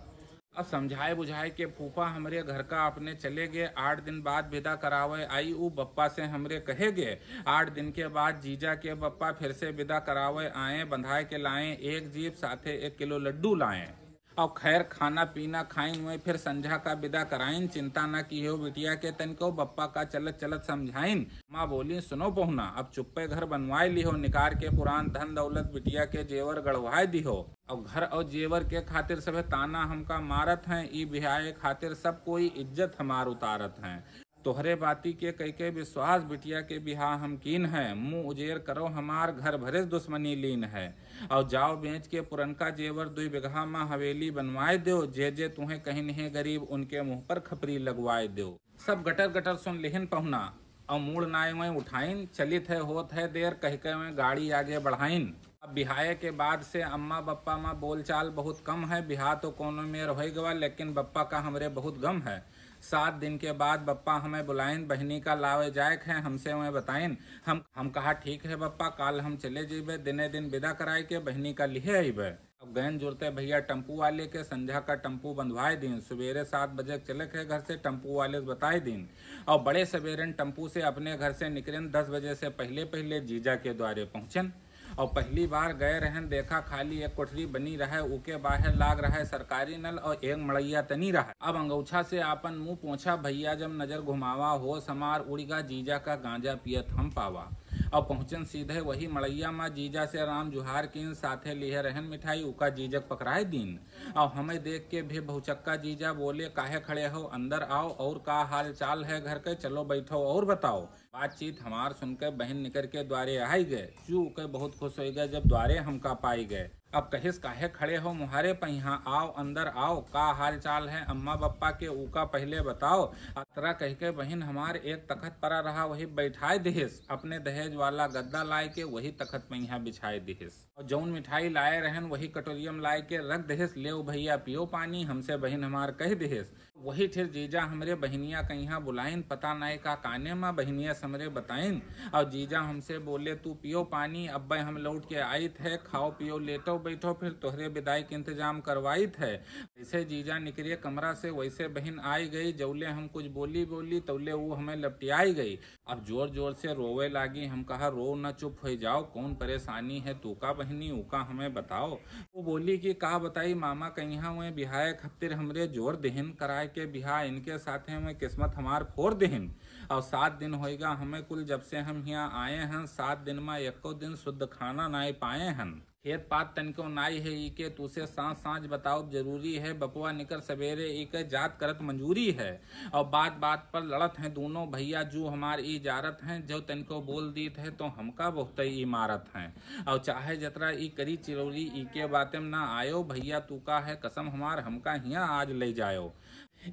अब समझाए बुझाए के फूफा हमरे घर का अपने चले गए। आठ दिन बाद विदा करावे आई ऊ बप्पा से हमरे कहे गए। आठ दिन के बाद जीजा के बप्पा फिर से विदा करावे आए, बंधाए के लाए एक जीप, साथे एक किलो लड्डू लाए। अब खैर खाना पीना खाइन हुए, फिर संझा का विदा कराइन। चिंता न की हो बिटिया के तनिको, बप्पा का चलत चलत समझाइन। माँ बोली, सुनो पहुना, अब चुप्पे घर बनवाए लिहो, निकार के पुरान धन दौलत बिटिया के जेवर गढ़वाए दिहो। और घर और जेवर के खातिर सभे ताना हमका मारत हैं, ई बिहाए खातिर सब कोई इज्जत हमार उतारत हैं। तोहरे बाती के कई के विश्वास बिटिया के बिहा हम कीन है, मुँह उजेर करो हमार घर भरे से दुश्मनी लीन है। और जाओ बेच के पुरनका जेवर दुई बिगहा मा हवेली बनवाए दो, जे जे तुहें कहिन है गरीब उनके मुँह पर खपरी लगवाए दो। सब गटर गटर सुन लिहिन पहुना, और मूड़ नाय में उठाइन, चलित है होत है देर कह के में गाड़ी आगे बढ़ाइन। अब बिहाए के बाद से अम्मा बप्पा मा बोलचाल बहुत कम है। बिहा तो कोनो मेर होई गवा, लेकिन बप्पा का हमरे बहुत गम है। सात दिन के बाद बप्पा हमें बुलाइन, बहिनी का लावे जाए है, हमसे वह बताइन। हम हम कहा, ठीक है बप्पा, काल हम चले जइबे, दिने दिन विदा कराए के बहिनी का लिहे अइबे। अब गयन जुरते भैया टेम्पू वाले के, संझा का टेम्पू बंधवाए दिन। सुबेरे सात बजे के चले के घर से, टेम्पू वाले से बताए दिन। और बड़े सवेरन टेम्पू से अपने घर से निकरेन, दस बजे से पहले पहले जीजा के द्वारे पहुँचन। और पहली बार गए रहन, देखा खाली एक कोठरी बनी रहे, ऊके बाहर लाग रहे सरकारी नल और एक मड़ैया तनी रहे। अब अंगौछा से आपन मुंह पोंछा भैया, जब नजर घुमावा होश हमार उड़िगा, जीजा का गांजा पियत हम पावा। अब पहुँचन सीधे वही मड़ैया मा, जीजा से राम जुहार कीन, साथे लिहे रहन मिठाई, उका जीजक पकड़ाए दीन। और हमें देख के भी बहुचक्का जीजा बोले, काहे खड़े हो, अंदर आओ, और का हाल चाल है घर के, चलो बैठो और बताओ। बातचीत हमार सुन के बहिन निकर के द्वारे आई गए। चू के बहुत खुश होई गए जब द्वारे हमका पाई गए। अब कहिस, काहे खड़े हो मुहारे पहिया, आओ अंदर आओ, का हाल चाल है अम्मा बप्पा के, ऊका पहले बताओ। अतरा कह के बहिन हमार एक तखत परा रहा, वही बैठाए दिहिस, अपने दहेज वाला गद्दा लाए के वही तखत पहिया बिछाए दिहिस। और जौन मिठाई लाए रहन वही कटोरियम लाए के रख दिहिस, लेव भैया पियो पानी, हमसे बहिन हमार कह दिहिस। वही ठिर जीजा हमरे बहिनिया कहिया बुलाइन, पता नाय का काने मा बहिनिया से हमरे बताइन। और जीजा हमसे बोले, तू पियो पानी, अब्बे हम लौट के आइत है, खाओ पियो लेटो बैठो, फिर तोहरे विदाई के इंतजाम करवाइत है। जैसे जीजा निकरे कमरा से वैसे बहिन आई गई, जौले हम कुछ बोली बोली तौले वो हमें लपटियाई गई। अब जोर जोर से रोवे लागी। हम कहा, रो न, चुप हो जाओ, कौन परेशानी है तू का बहिनी, ऊ का हमें बताओ। वो बोली कि का बताई मामा, कहिया हुए बिहाए खातिर हमरे जोर देहिन, कराए के बिहा इनके साथे हुए किस्मत हमार फोर देहिन। और सात दिन होएगा हमें कुल जब से हम हियाँ आए हैं, सात दिन मा एको दिन शुद्ध खाना नाय पाए हैं। खेत पात तनिको नाई है ई के, तू से सांझ सांझ बताओ जरूरी है। बपवा निकर सवेरे ई के जात करत मंजूरी है। और बात बात पर लड़त हैं दोनों भैया, जो हमार ई जारत हैं, जो तनिको बोल दीत है तो हमका बहुत ई मारत हैं। और चाहे जतरा ई करी चिरौरी, ई के बातें ना आयो। भैया तू का है कसम हमार, हमका हिया आज ले जायो।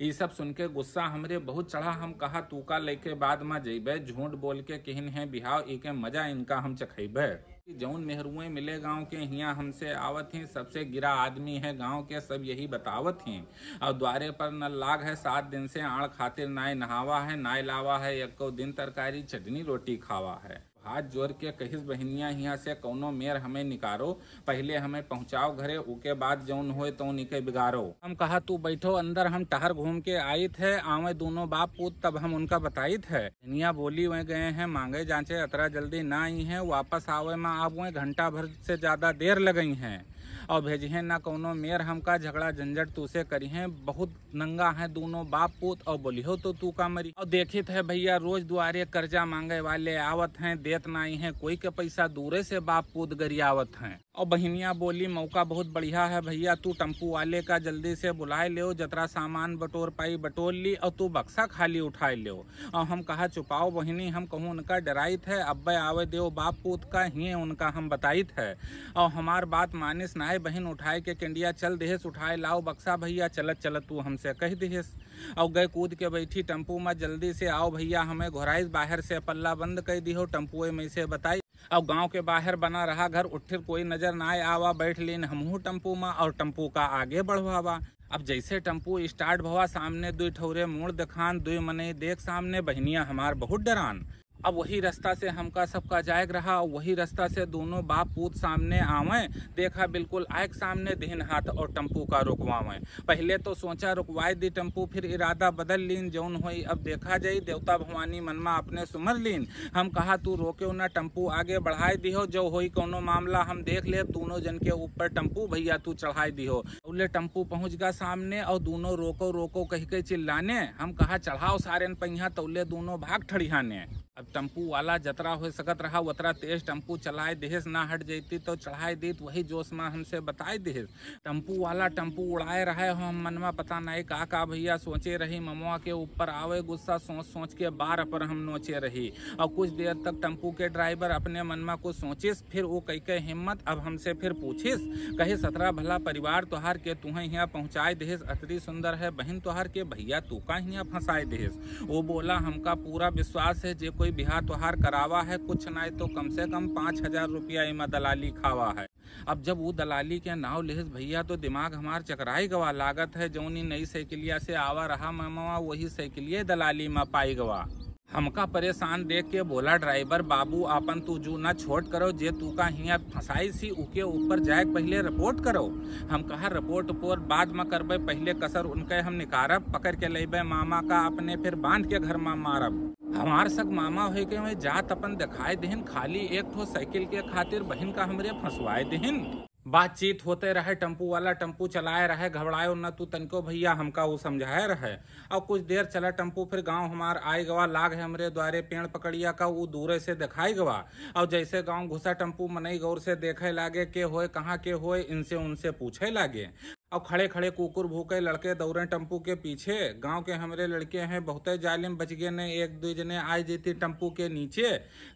ई सब सुन के गुस्सा हमरे बहुत चढ़ा। हम कहा, तू का लेके बाद मा जइबे, झूठ बोल के किहिन है बिहाव, ई के मजा इनका हम चखइबे। जौन मेहरुए मिले गाँव के हिया हमसे आवत ही, सबसे गिरा आदमी है गाँव के, सब यही बतावत ही। और द्वारे पर न लाग है, सात दिन से आड़ खातिर नाय नहावा है, नाय लावा है एको दिन तरकारी, चटनी रोटी खावा है। हाथ जोर के कहिस बहिनिया, हियाँ से कउनो मेर हमें निकारो, पहिले हमें पहुँचाओ घरे, उके बाद जउन होए तउन इके बिगारो। हम कहा तू बैठो अंदर, हम टहर घूम के आइत है, आवे दूनो बाप पूत तब हम उनका बताइत है। बहिनिया बोली, वे गए हैं मांगे जांचे, अतरा जल्दी ना आई हैं, वापस आवे मा आप वे घंटा भर से ज्यादा देर लगई हैं। और भेजिहें ना कउनो मेर हमका, झगड़ा झंझट तू से करिहें, बहुत नंगा हैं दूनो बाप पूत, और बोलिहो तो तू का मरी। और देखित है भइया रोज दुआरे कर्जा मांगे वाले आवत हैं, देत नाई हैं कोई के पैसा, दूरे से बाप पूत गरियावत हैं। और बहिनिया बोली, मौका बहुत बढ़िया है भइया, तू टेम्पू वाले का जल्दी से बुलाए लेओ, जतरा सामान बटोर पाई बटोर ली, और तू बक्सा खाली उठाए लेओ। और हम कहा, चुपाओ बहिनी, हम कहूँ उनका डराइत है, अब्बे आवे देओ बाप पूत का, हिये उनका हम बताइत है। और हमार बात मानिस नाय, बहिन उठाए के केंडिया चल देहेस, उठाए लाओ बक्सा भइया, चलत चलत तू हमसे कह देहेस। और गए कूद के बैठी टेम्पू में, जल्दी से आओ भइया, हमें घोराइस, बाहर से पल्ला बंद कर दिहो, टेम्पुए में से बताई। और गांव के बाहर बना रहा घर, उठिर कोई नजर ना आवा, बैठ लीन हमहू टेम्पू में और टेम्पू का आगे बढ़वावा। अब जैसे टेम्पू स्टार्ट भवा, सामने दुई ठौरे मोड़ देखान, दुई मनई देख सामने, बहिनिया हमार बहुत डरान। अब वही रास्ता से हमका सबका जाएक रहा, वही रास्ता से दूनो बाप पूत सामने आवे। देखा बिल्कुल आएक सामने, दिहिन हाथ और टेम्पू का रुकवावे। पहिले तो सोचा रुकवाए दी टेम्पू, फिर इरादा बदल लीन, जौन होई अब देखा जाई, देवता भवानी मनमा अपने सुमर लीन। हम कहा तू रोकेओ ना, टेम्पू आगे बढ़ाए दिहो, जो होई कौनो मामला हम देख लेब, दूनो जन के ऊपर टेम्पू भइया तू चढ़ाए दिहो। उले टेम्पू पहुँच गा सामने और दूनो रोको रोको कह के चिल्लाने। हम कहा चढ़ाओ सारेन पहिया, तौले दूनो भाग ठड़ियाने। अब टेम्पू वाला जतरा हो सकत रहा, उतरा तेज टेम्पू चलाए देहेस, ना हट जैती तो चढ़ाए दीत, वही जोश में हमसे बताए देहेस। टेम्पू वाला टेम्पू उड़ाए रहे हो हम मनमा, पता नहीं का का भइया सोचे रही, ममवा के ऊपर आवे गुस्सा, सोच सोच के बार पर हम नोचे रही। और कुछ देर तक टेम्पू के ड्राइवर अपने मनमा कुछ सोचिस, फिर वो कई के हिम्मत अब हमसे फिर पूछिस, कहे सतरा भला परिवार तोहार के तुहें हियाँ पहुँचाए देहेस, अतरी सुंदर है बहिन तोहार के, भइया तू का हियाँ फंसाए देहेस। वो बोला, हमका पूरा विश्वास है, जे कोई बियाह तोहार करावा है, कुछ नाय तो कम से कम पाँच हजार रुपया इमा दलाली खावा है। अब जब वो दलाली के नाव लेहस भइया, तो दिमाग हमार चकराई गवा। लागत है जौनी नई साइकिलिया से आवा रहा ममवा, वही साइकिलिये दलाली में पाई गवा। हमका परेशान देख के बोला ड्राइवर, बाबू आपन तू जू ना छोट करो, जे तू का हियाँ फंसाई सी, उके ऊपर जाए पहिले रिपोर्ट करो। हम कहा रिपोर्ट उपोर्ट बाद में करबे, पहिले कसर उनके हम निकारब, पकड़ के लेबे मामा का अपने, फिर बांध के घर में मारब। हमार सग मामा होए के हुए जात अपन दिखाए दिहिन, खाली एक ठो साइकिल के खातिर बहिन का हमरे फंसवाए दिहिन। बातचीत होते रहे, टेम्पू वाला टेम्पू चलाए रहे, घबरायो न तू तनिको भइया, हमका ऊ समझाए रहे। और कुछ देर चला टेम्पू, फिर गांव हमार आए गवा, लाग है हमरे द्वारे पेड़ पकड़िया का, ऊ दूरे से दिखाई गवा। और जैसे गांव घुसा टेम्पू, मनई गौर से देखे लागे, के होए, कहाँ के होए, इनसे उनसे पूछे लागे। और खड़े खड़े कुकुर भूके, लड़के दौड़े टेम्पू के पीछे। गांव के हमरे लड़के हैं बहुते जालिम, बच गए ने, एक दो जने आए जैती टेम्पू के नीचे।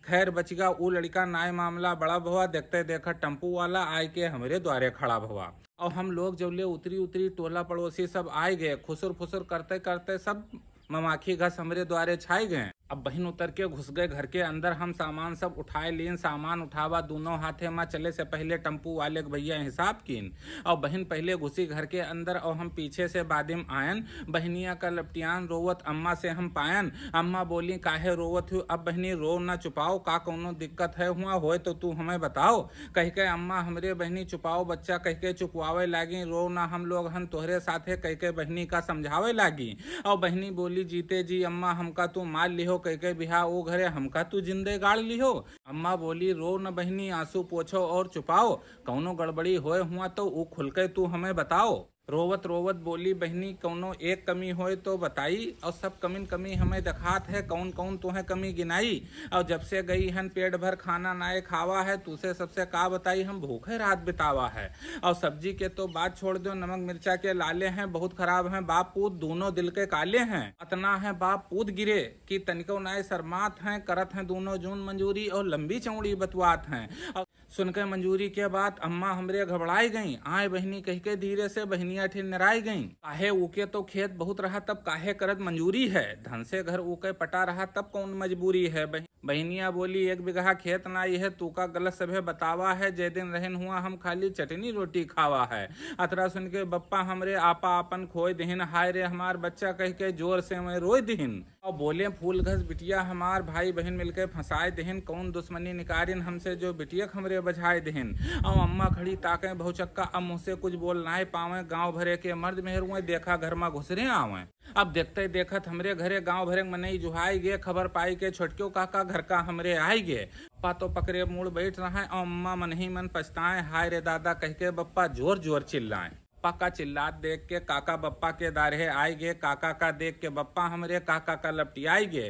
खैर बचिगा ऊ लड़िका, नाय मामला बड़ा भवा। देखते देखत टेम्पू वाला आय के हमरे द्वारे खड़ा भवा। और हम लोग जौले उतरी उतरी, टोला पड़ोसी सब आय गए, खुसुर फुसुर करते करते सब ममाखी घस हमरे द्वारे छाय गए। अब बहिन उतर के घुस गए घर के अंदर, हम सामान सब उठाए लीन। सामान उठावा दूनों हाथे मा, चले से पहिले टेम्पू वाले के भइया हिसाब कीन। और बहिन पहिले घुसी घर के अंदर और हम पीछे से बादिम आयन। बहिनिया का लपटियान रोवत अम्मा से हम पायन। अम्मा बोली, काहे रोवत हु? अब बहिनी रो ना, चुपाओ, का कौनो दिक्कत है हुआ होए तो तू हमें बताओ। कह के अम्मा हमरे बहिनी चुपाओ बच्चा कह के चुपवावे लागी, रो ना हम लोग हन तोहरे साथे कह के बहिनी का समझावे लागी। और बहिनी बोली, जीते जी अम्मा हमका तू मार लिहो, कह के बिहा ओ घरे हमका तू जिंदे गाड़ लिहो। अम्मा बोली, रो न बहिनी, आंसू पोछो और चुपाओ, कौनो गड़बड़ी होए हुआ तो ऊ खुल के तू हमें बताओ। रोवत रोवत बोली, बहिनी कौनो एक कमी होए तो बताई, और सब कमिन कमी हमें दिखात है, कौन कौन तोहें कमी गिनाई। और जब से गई हन पेट भर खाना नाए खावा है, तूसे सबसे का बताई हम भूखे रात बितावा है। और सब्जी के तो बात छोड़ दो, नमक मिर्चा के लाले हैं, बहुत खराब हैं बाप पूत, दूनों दिल के काले हैं। अतना है बाप पूत गिरे कि तनिको नाए शर्मात हैं, करत हैं दूनों जून मंजूरी और लंबी चौड़ी बतवात हैं। और सुन के मंजूरी के बात अम्मा हमरे घबराई गईं। आए बहिनी कह के धीरे से बहिनिया ठिनराई गईं। काहे ऊके तो खेत बहुत रहा, तब काहे करत मंजूरी है। धन से घर ऊके पटा रहा, तब कौन मजबूरी है। बहि-, बहिनिया बोली, एक बिगहा खेत नाई है, तू का गलत सभे बतावा है। जे दिन रहन हुआ हम खाली चटनी रोटी खावा है। अतरा सुन के बप्पा हमरे आपा आपन खोए दिहिन। हाय रे हमार बच्चा कह के जोर से मैं रोए दिहिन। और बोले फूल घस बिटिया हमार, भाई बहिन मिलके फंसाए देहिन, कौन दुश्मनी निकारिन हमसे जो बिटिया क हमरे बझाए देहिन। और अम्मा खड़ी ताके बहुचक्का, अब मुँह से कुछ बोल नाय पावे, गाँव भरे के मर्द मेहरुए देखा घर मा घुसरे आवे। अब देखते देखत हमरे घरे गाँव भरे क मनई जुहाई गे, खबर पाई के छोटक्यो काका घर का हमरे आई गे। पप्पा तो पकड़े मूड़ बैठ रहा है और अम्मा मन ही मन पछताए, हाय रे दादा कह के बप्पा जोर जोर चिल्लाए। पप्पा का चिल्लात देख के काका बप्पा के दारे आई गे, काका का देख के बप्पा हमरे काका का लपटियाई गे।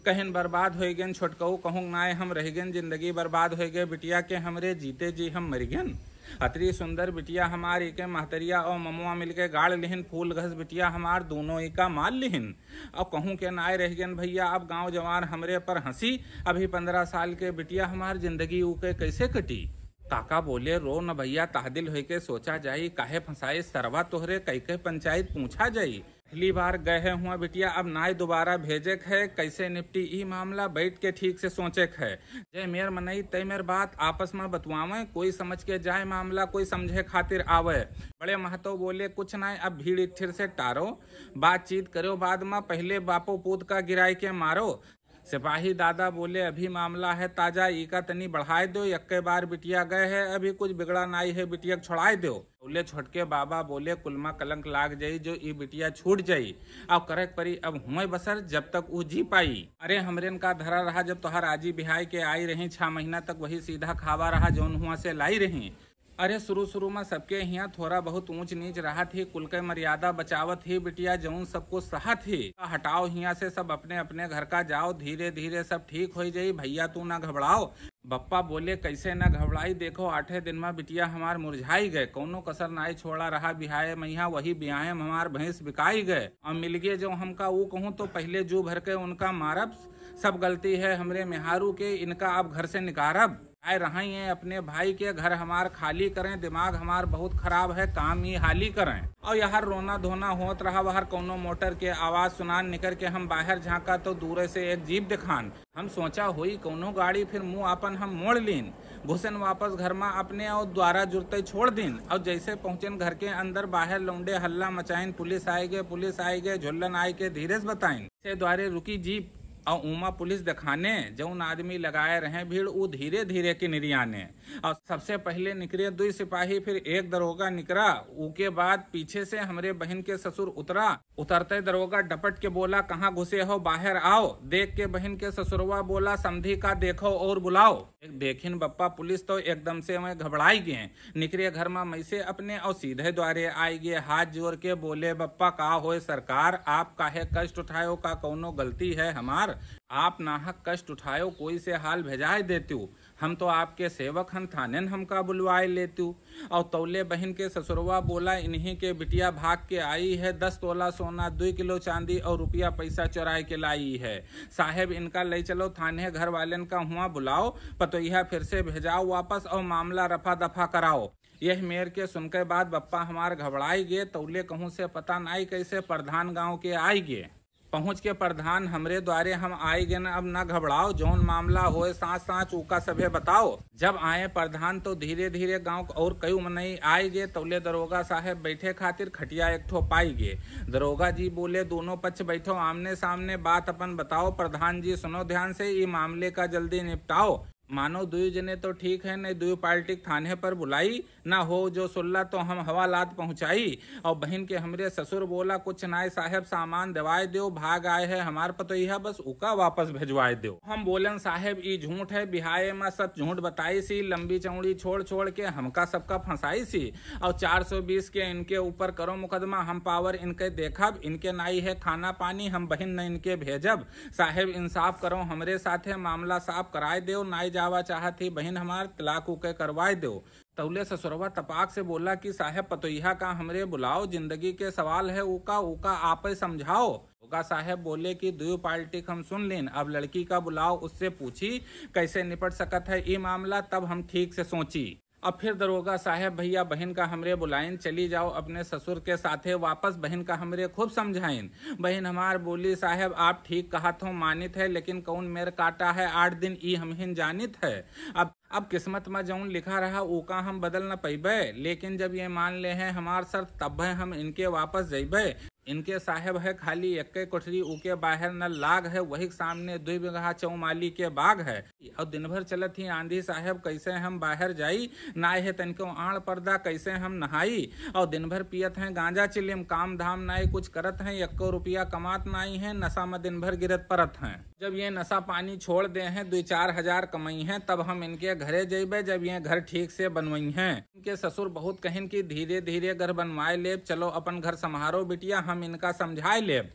कहिन बर्बाद होई गेन छोटकऊ, कहूँ नाय हम रह गेन, जिंदगी बर्बाद होई गे बिटिया के हमरे, जीते जी हम मर गेन। अतरी सुंदर बिटिया हमारी के महतरिया और ममुआ मिलके गाड़ लिहिन, फूल घस बिटिया हमार दोनों ही का मार लिहिन। अब कहूँ के नाय रह गेन भैया, अब गाँव जवान हमरे पर हंसी, अभी पन्द्रह साल के बिटिया हमार जिंदगी ऊ के कैसे कटी। काका बोले, रो न भैया, ताहदिल होइके सोचा जाई, काहे फंसाए सरवा तोहरे, कई कई पंचायत पूछा जाई। पहली बार गए है हुआ बिटिया, अब नाय दोबारा भेजे क है, कैसे निपटी ई मामला, बैठ के ठीक से सोचे क है। जय मेर मनई तय मेर बात, आपस में बतुआवे, कोई समझ के जाए मामला, कोई समझे खातिर आवे। बड़े महतो बोले, कुछ नाय, अब भीड़ इठिर से टारो, बातचीत करो बाद में, पहले बापो पूत का गिराए के मारो। सिपाही दादा बोले, अभी मामला है ताजा, ई का तनी बढ़ाए दो, यक्के बार बिटिया गए है, अभी कुछ बिगड़ा नाई है, बिटिया के छोड़ाए दो। बोले छोटके बाबा बोले, कुलमा कलंक लाग जाई, जो ई बिटिया छूट जाई, अब करे के परी अब हुए बसर, जब तक ऊ जी पाई। अरे हमरेन का धरा रहा, जब तोहार आजी बिहाय के आई रही, छह महीना तक वही सीधा खावा रहा, जौन हुआ से लाई रही। अरे शुरू शुरू में सबके हियाँ थोड़ा बहुत ऊंच नीच रहत ही, कुल के मर्यादा बचावत ही बिटिया, जौन सब कुछ सहत ही। हटाओ हियाँ से, सब अपने अपने घर का जाओ, धीरे धीरे सब ठीक होई जाई, भैया तू ना घबराओ। बप्पा बोले, कैसे ना घबराई, देखो आठे दिन में बिटिया हमार मुरझाई गए, कौनो कसर नाई छोड़ा रहा बिहाए मैया, वही बिहाए में हमार भैंस बिकाई गए। और मिल गए जो हमका ऊ कहूँ तो पहले जू भर के उनका मारब, सब गलती है हमरे मेहारू के, इनका अब घर से निकारब। आए रहा ये अपने भाई के घर हमार खाली करें, दिमाग हमार बहुत खराब है, काम ही हाली करें। और यहर रोना धोना होत रहा, वहर कौनो मोटर के आवाज सुनान, निकर के हम बाहर झांका तो दूरे से एक जीप दिखान। हम सोचा होई कौनो गाड़ी, फिर मुंह आपन हम मोड़ लीन। घुसन वापस घर में अपने और द्वारा जुरते छोड़ दीन। और जैसे पहुंचन घर के अंदर, बाहर लौंडे हल्ला मचाइन, पुलिस आए गए, पुलिस आए गए, झुल्लन आए के धीरे से बताइन। से द्वारे रुकी जीप और उमा पुलिस दिखाने, जौन आदमी लगाए रहे भीड़, ऊ धीरे धीरे के निरियाने। और सबसे पहले निकरे दुई सिपाही, फिर एक दरोगा निकरा, ऊके बाद पीछे से हमरे बहिन के ससुर उतरा। उतरते दरोगा डपट के बोला, कहाँ घुसे हो, बाहर आओ। देख के बहिन के ससुरवा बोला, समधी का देखो और बुलाओ। एक देखिन बप्पा पुलिस तो एकदम से वह घबराई गए। निकरे घर मा मैसे अपने और सीधे द्वारे आई गए। हाथ जोर के बोले, बप्पा का होए सरकार, आप काहे कष्ट उठायो, का कौनो गलती है हमार? आप नाहक कष्ट उठायो, कोई से हाल भेजाए देत्यू। हम तो आपके सेवक हन, थानेन हमका बुलवाए लेत्यू। और तौले बहिन के ससुरवा बोला, इन्हीं के बिटिया भाग के आई है, दस तोला सोना, दुई किलो चांदी और रुपया पैसा चुराए के लाई है। साहेब इनका ले चलो थाने, घर वालेन का हुआ बुलाओ, पतोहिया फिर से भेजाओ वापस और मामला रफा दफा कराओ। यह मेर के सुनके बाद बप्पा हमार घबराई गे, तौले कहूँ से पता नाई कैसे प्रधान गाँव के आई गे। पहुँच के प्रधान हमरे द्वारे हम आई गेन, अब न घबराओ, जौन मामला होए साँच साँच ऊका सभे बताओ। जब आए प्रधान तो धीरे धीरे गाँव क और कई मनई आई गे, तौले दरोगा साहेब बैठे खातिर खटिया एक ठो पाई गे। दरोगा जी बोले, दोनों पक्ष बैठो आमने सामने, बात अपन बताओ। प्रधान जी सुनो ध्यान से, ई मामले का जल्दी निपटाओ। मानो दुई जने तो ठीक है, नहीं दुई पार्टी के थाने पर बुलाई, ना हो जो सुल्ला तो हम हवालात पहुँचाई। और बहिन के हमरे ससुर बोला, कुछ नाय साहेब, सामान देवाए दो, भाग आए है हमार पतोहिया, बस उका वापस भेजवाए दो। हम बोलन, साहेब ई झूठ है, बिहाए मा सब झूठ बताई सी, लंबी चौड़ी छोड़ छोड़ के हमका सबका फंसाई सी। और चार सौ बीस के इनके ऊपर करो मुकदमा, हम पावर इनके देखब, इनके नाई है खाना पानी, हम बहिन न इनके भेजब। साहेब इंसाफ करो, हमरे साथे मामला साफ कराए देव, नाई जावा चाहत ही बहिन हमार, तलाक उके करवाए देव। तौले ससुरवा तपाक से बोला कि साहेब पतोहिया का हमरे बुलाओ, जिंदगी के सवाल है उका, उका आपे समझाओ। उका साहेब बोले कि दुई पार्टी क हम सुन लीन, अब लड़की का बुलाओ, उससे पूछी कैसे निपट सकत है ई मामला, तब हम ठीक से सोची। अब फिर दरोगा साहेब भैया बहिन का हमरे बुलाइन, चली जाओ अपने ससुर के साथे वापस। बहिन का हमरे खूब समझाइन। बहिन हमार बोली, साहेब आप ठीक कहत हो, मानित है, लेकिन कौन मेर काटा है आठ दिन ई हमहिन जानित है। अब अब किस्मत में जौन लिखा रहा ओका हम बदल न पइबे, लेकिन जब ये मान ले हैं हमार शर्त तब है हम इनके वापस जइबे। इनके साहेब है खाली एक्के कोठरी, ऊके बाहर न लाग है, वही के सामने दुई बिगहा चौमाली के बाग है। और दिन भर चलत ही आंधी साहेब, कैसे हम बाहर जाई, नाय है तनिको आड़ पर्दा, कैसे हम नहाई। और दिन भर पियत हैं गांजा चिलिम, काम धाम नाय कुछ करत हैं, एक्को रुपया कमात नाई हैं, नशा में दिन भर गिरत परत हैं। जब ये नशा पानी छोड़ दे हैं, दुई चार हजार कमई हैं, तब हम इनके घरे जइबे, जब ये घर ठीक से बनवई हैं। इनके ससुर बहुत कहिन कि धीरे धीरे घर बनवाए लेब, चलो अपन घर संभारो बिटिया, हम इनका समझाए लेब।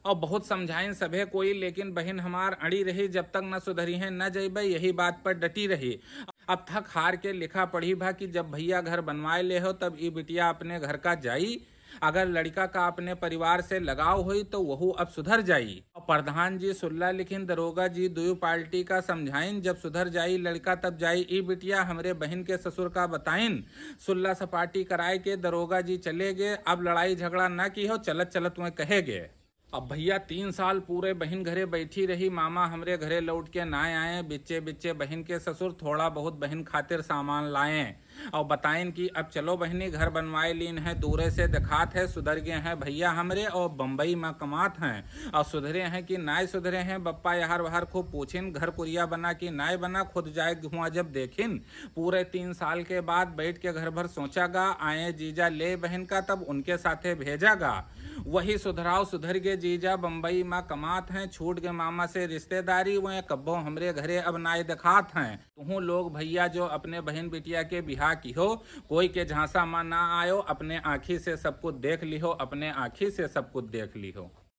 और बहुत समझाइन सभे कोई, लेकिन बहिन हमार अड़ी रही, जब तक न सुधरी हैं न जइबे, यही बात पर डटी रही। अब थक हार के लिखा पढ़ी भा कि जब भैया घर बनवाए ले हो, तब ई बिटिया अपने घर का जाई। अगर लड़का का अपने परिवार से लगाव होई, तो वहू अब सुधर जाई। और प्रधान जी सुल्ला लिखिन, दरोगा जी दुई पार्टी का समझाइन, जब सुधर जाई लड़का, तब जाई ई बिटिया, हमरे बहिन के ससुर का बताइन। सुल्ला सपाटी कराए के दरोगा जी चले गए। अब लड़ाई झगड़ा न की हो, चलत चलत वह कहे गए। अब भैया तीन साल पूरे बहिन घरे बैठी रही, मामा हमरे घरे लौट के ना आए। बिच्चे बिच्चे बहिन के ससुर थोड़ा बहुत बहिन खातिर सामान लाए और बताइन कि अब चलो बहिनी, घर बनवाए लीन है, दूरे से दिखात है, सुधर गए हैं भैया हमरे और बम्बई में कमात हैं। और सुधरे हैं कि नाय सुधरे हैं, बप्पा यहार वहार खूब पूछिन, घर कुरिया बना कि नाय बना, खुद जाए हुआ जब देखिन। पूरे तीन साल के बाद बैठ के घर भर सोचा गा, आए जीजा ले बहिन का, तब उनके साथे भेजा गा। वही सुधराव सुधर गए जीजा, बम्बई में कमात हैं, छूट गए मामा से रिश्तेदारी, वह कब्बो हमरे घरे अब नाय दिखात हैं। तुहूँ लोग भैया जो अपने बहिन बिटिया के बिहा की हो, कोई के झांसा में ना आयो, अपने आँखी से सब कुछ देख लिहो, अपने आँखी से सब कुछ देख लिहो।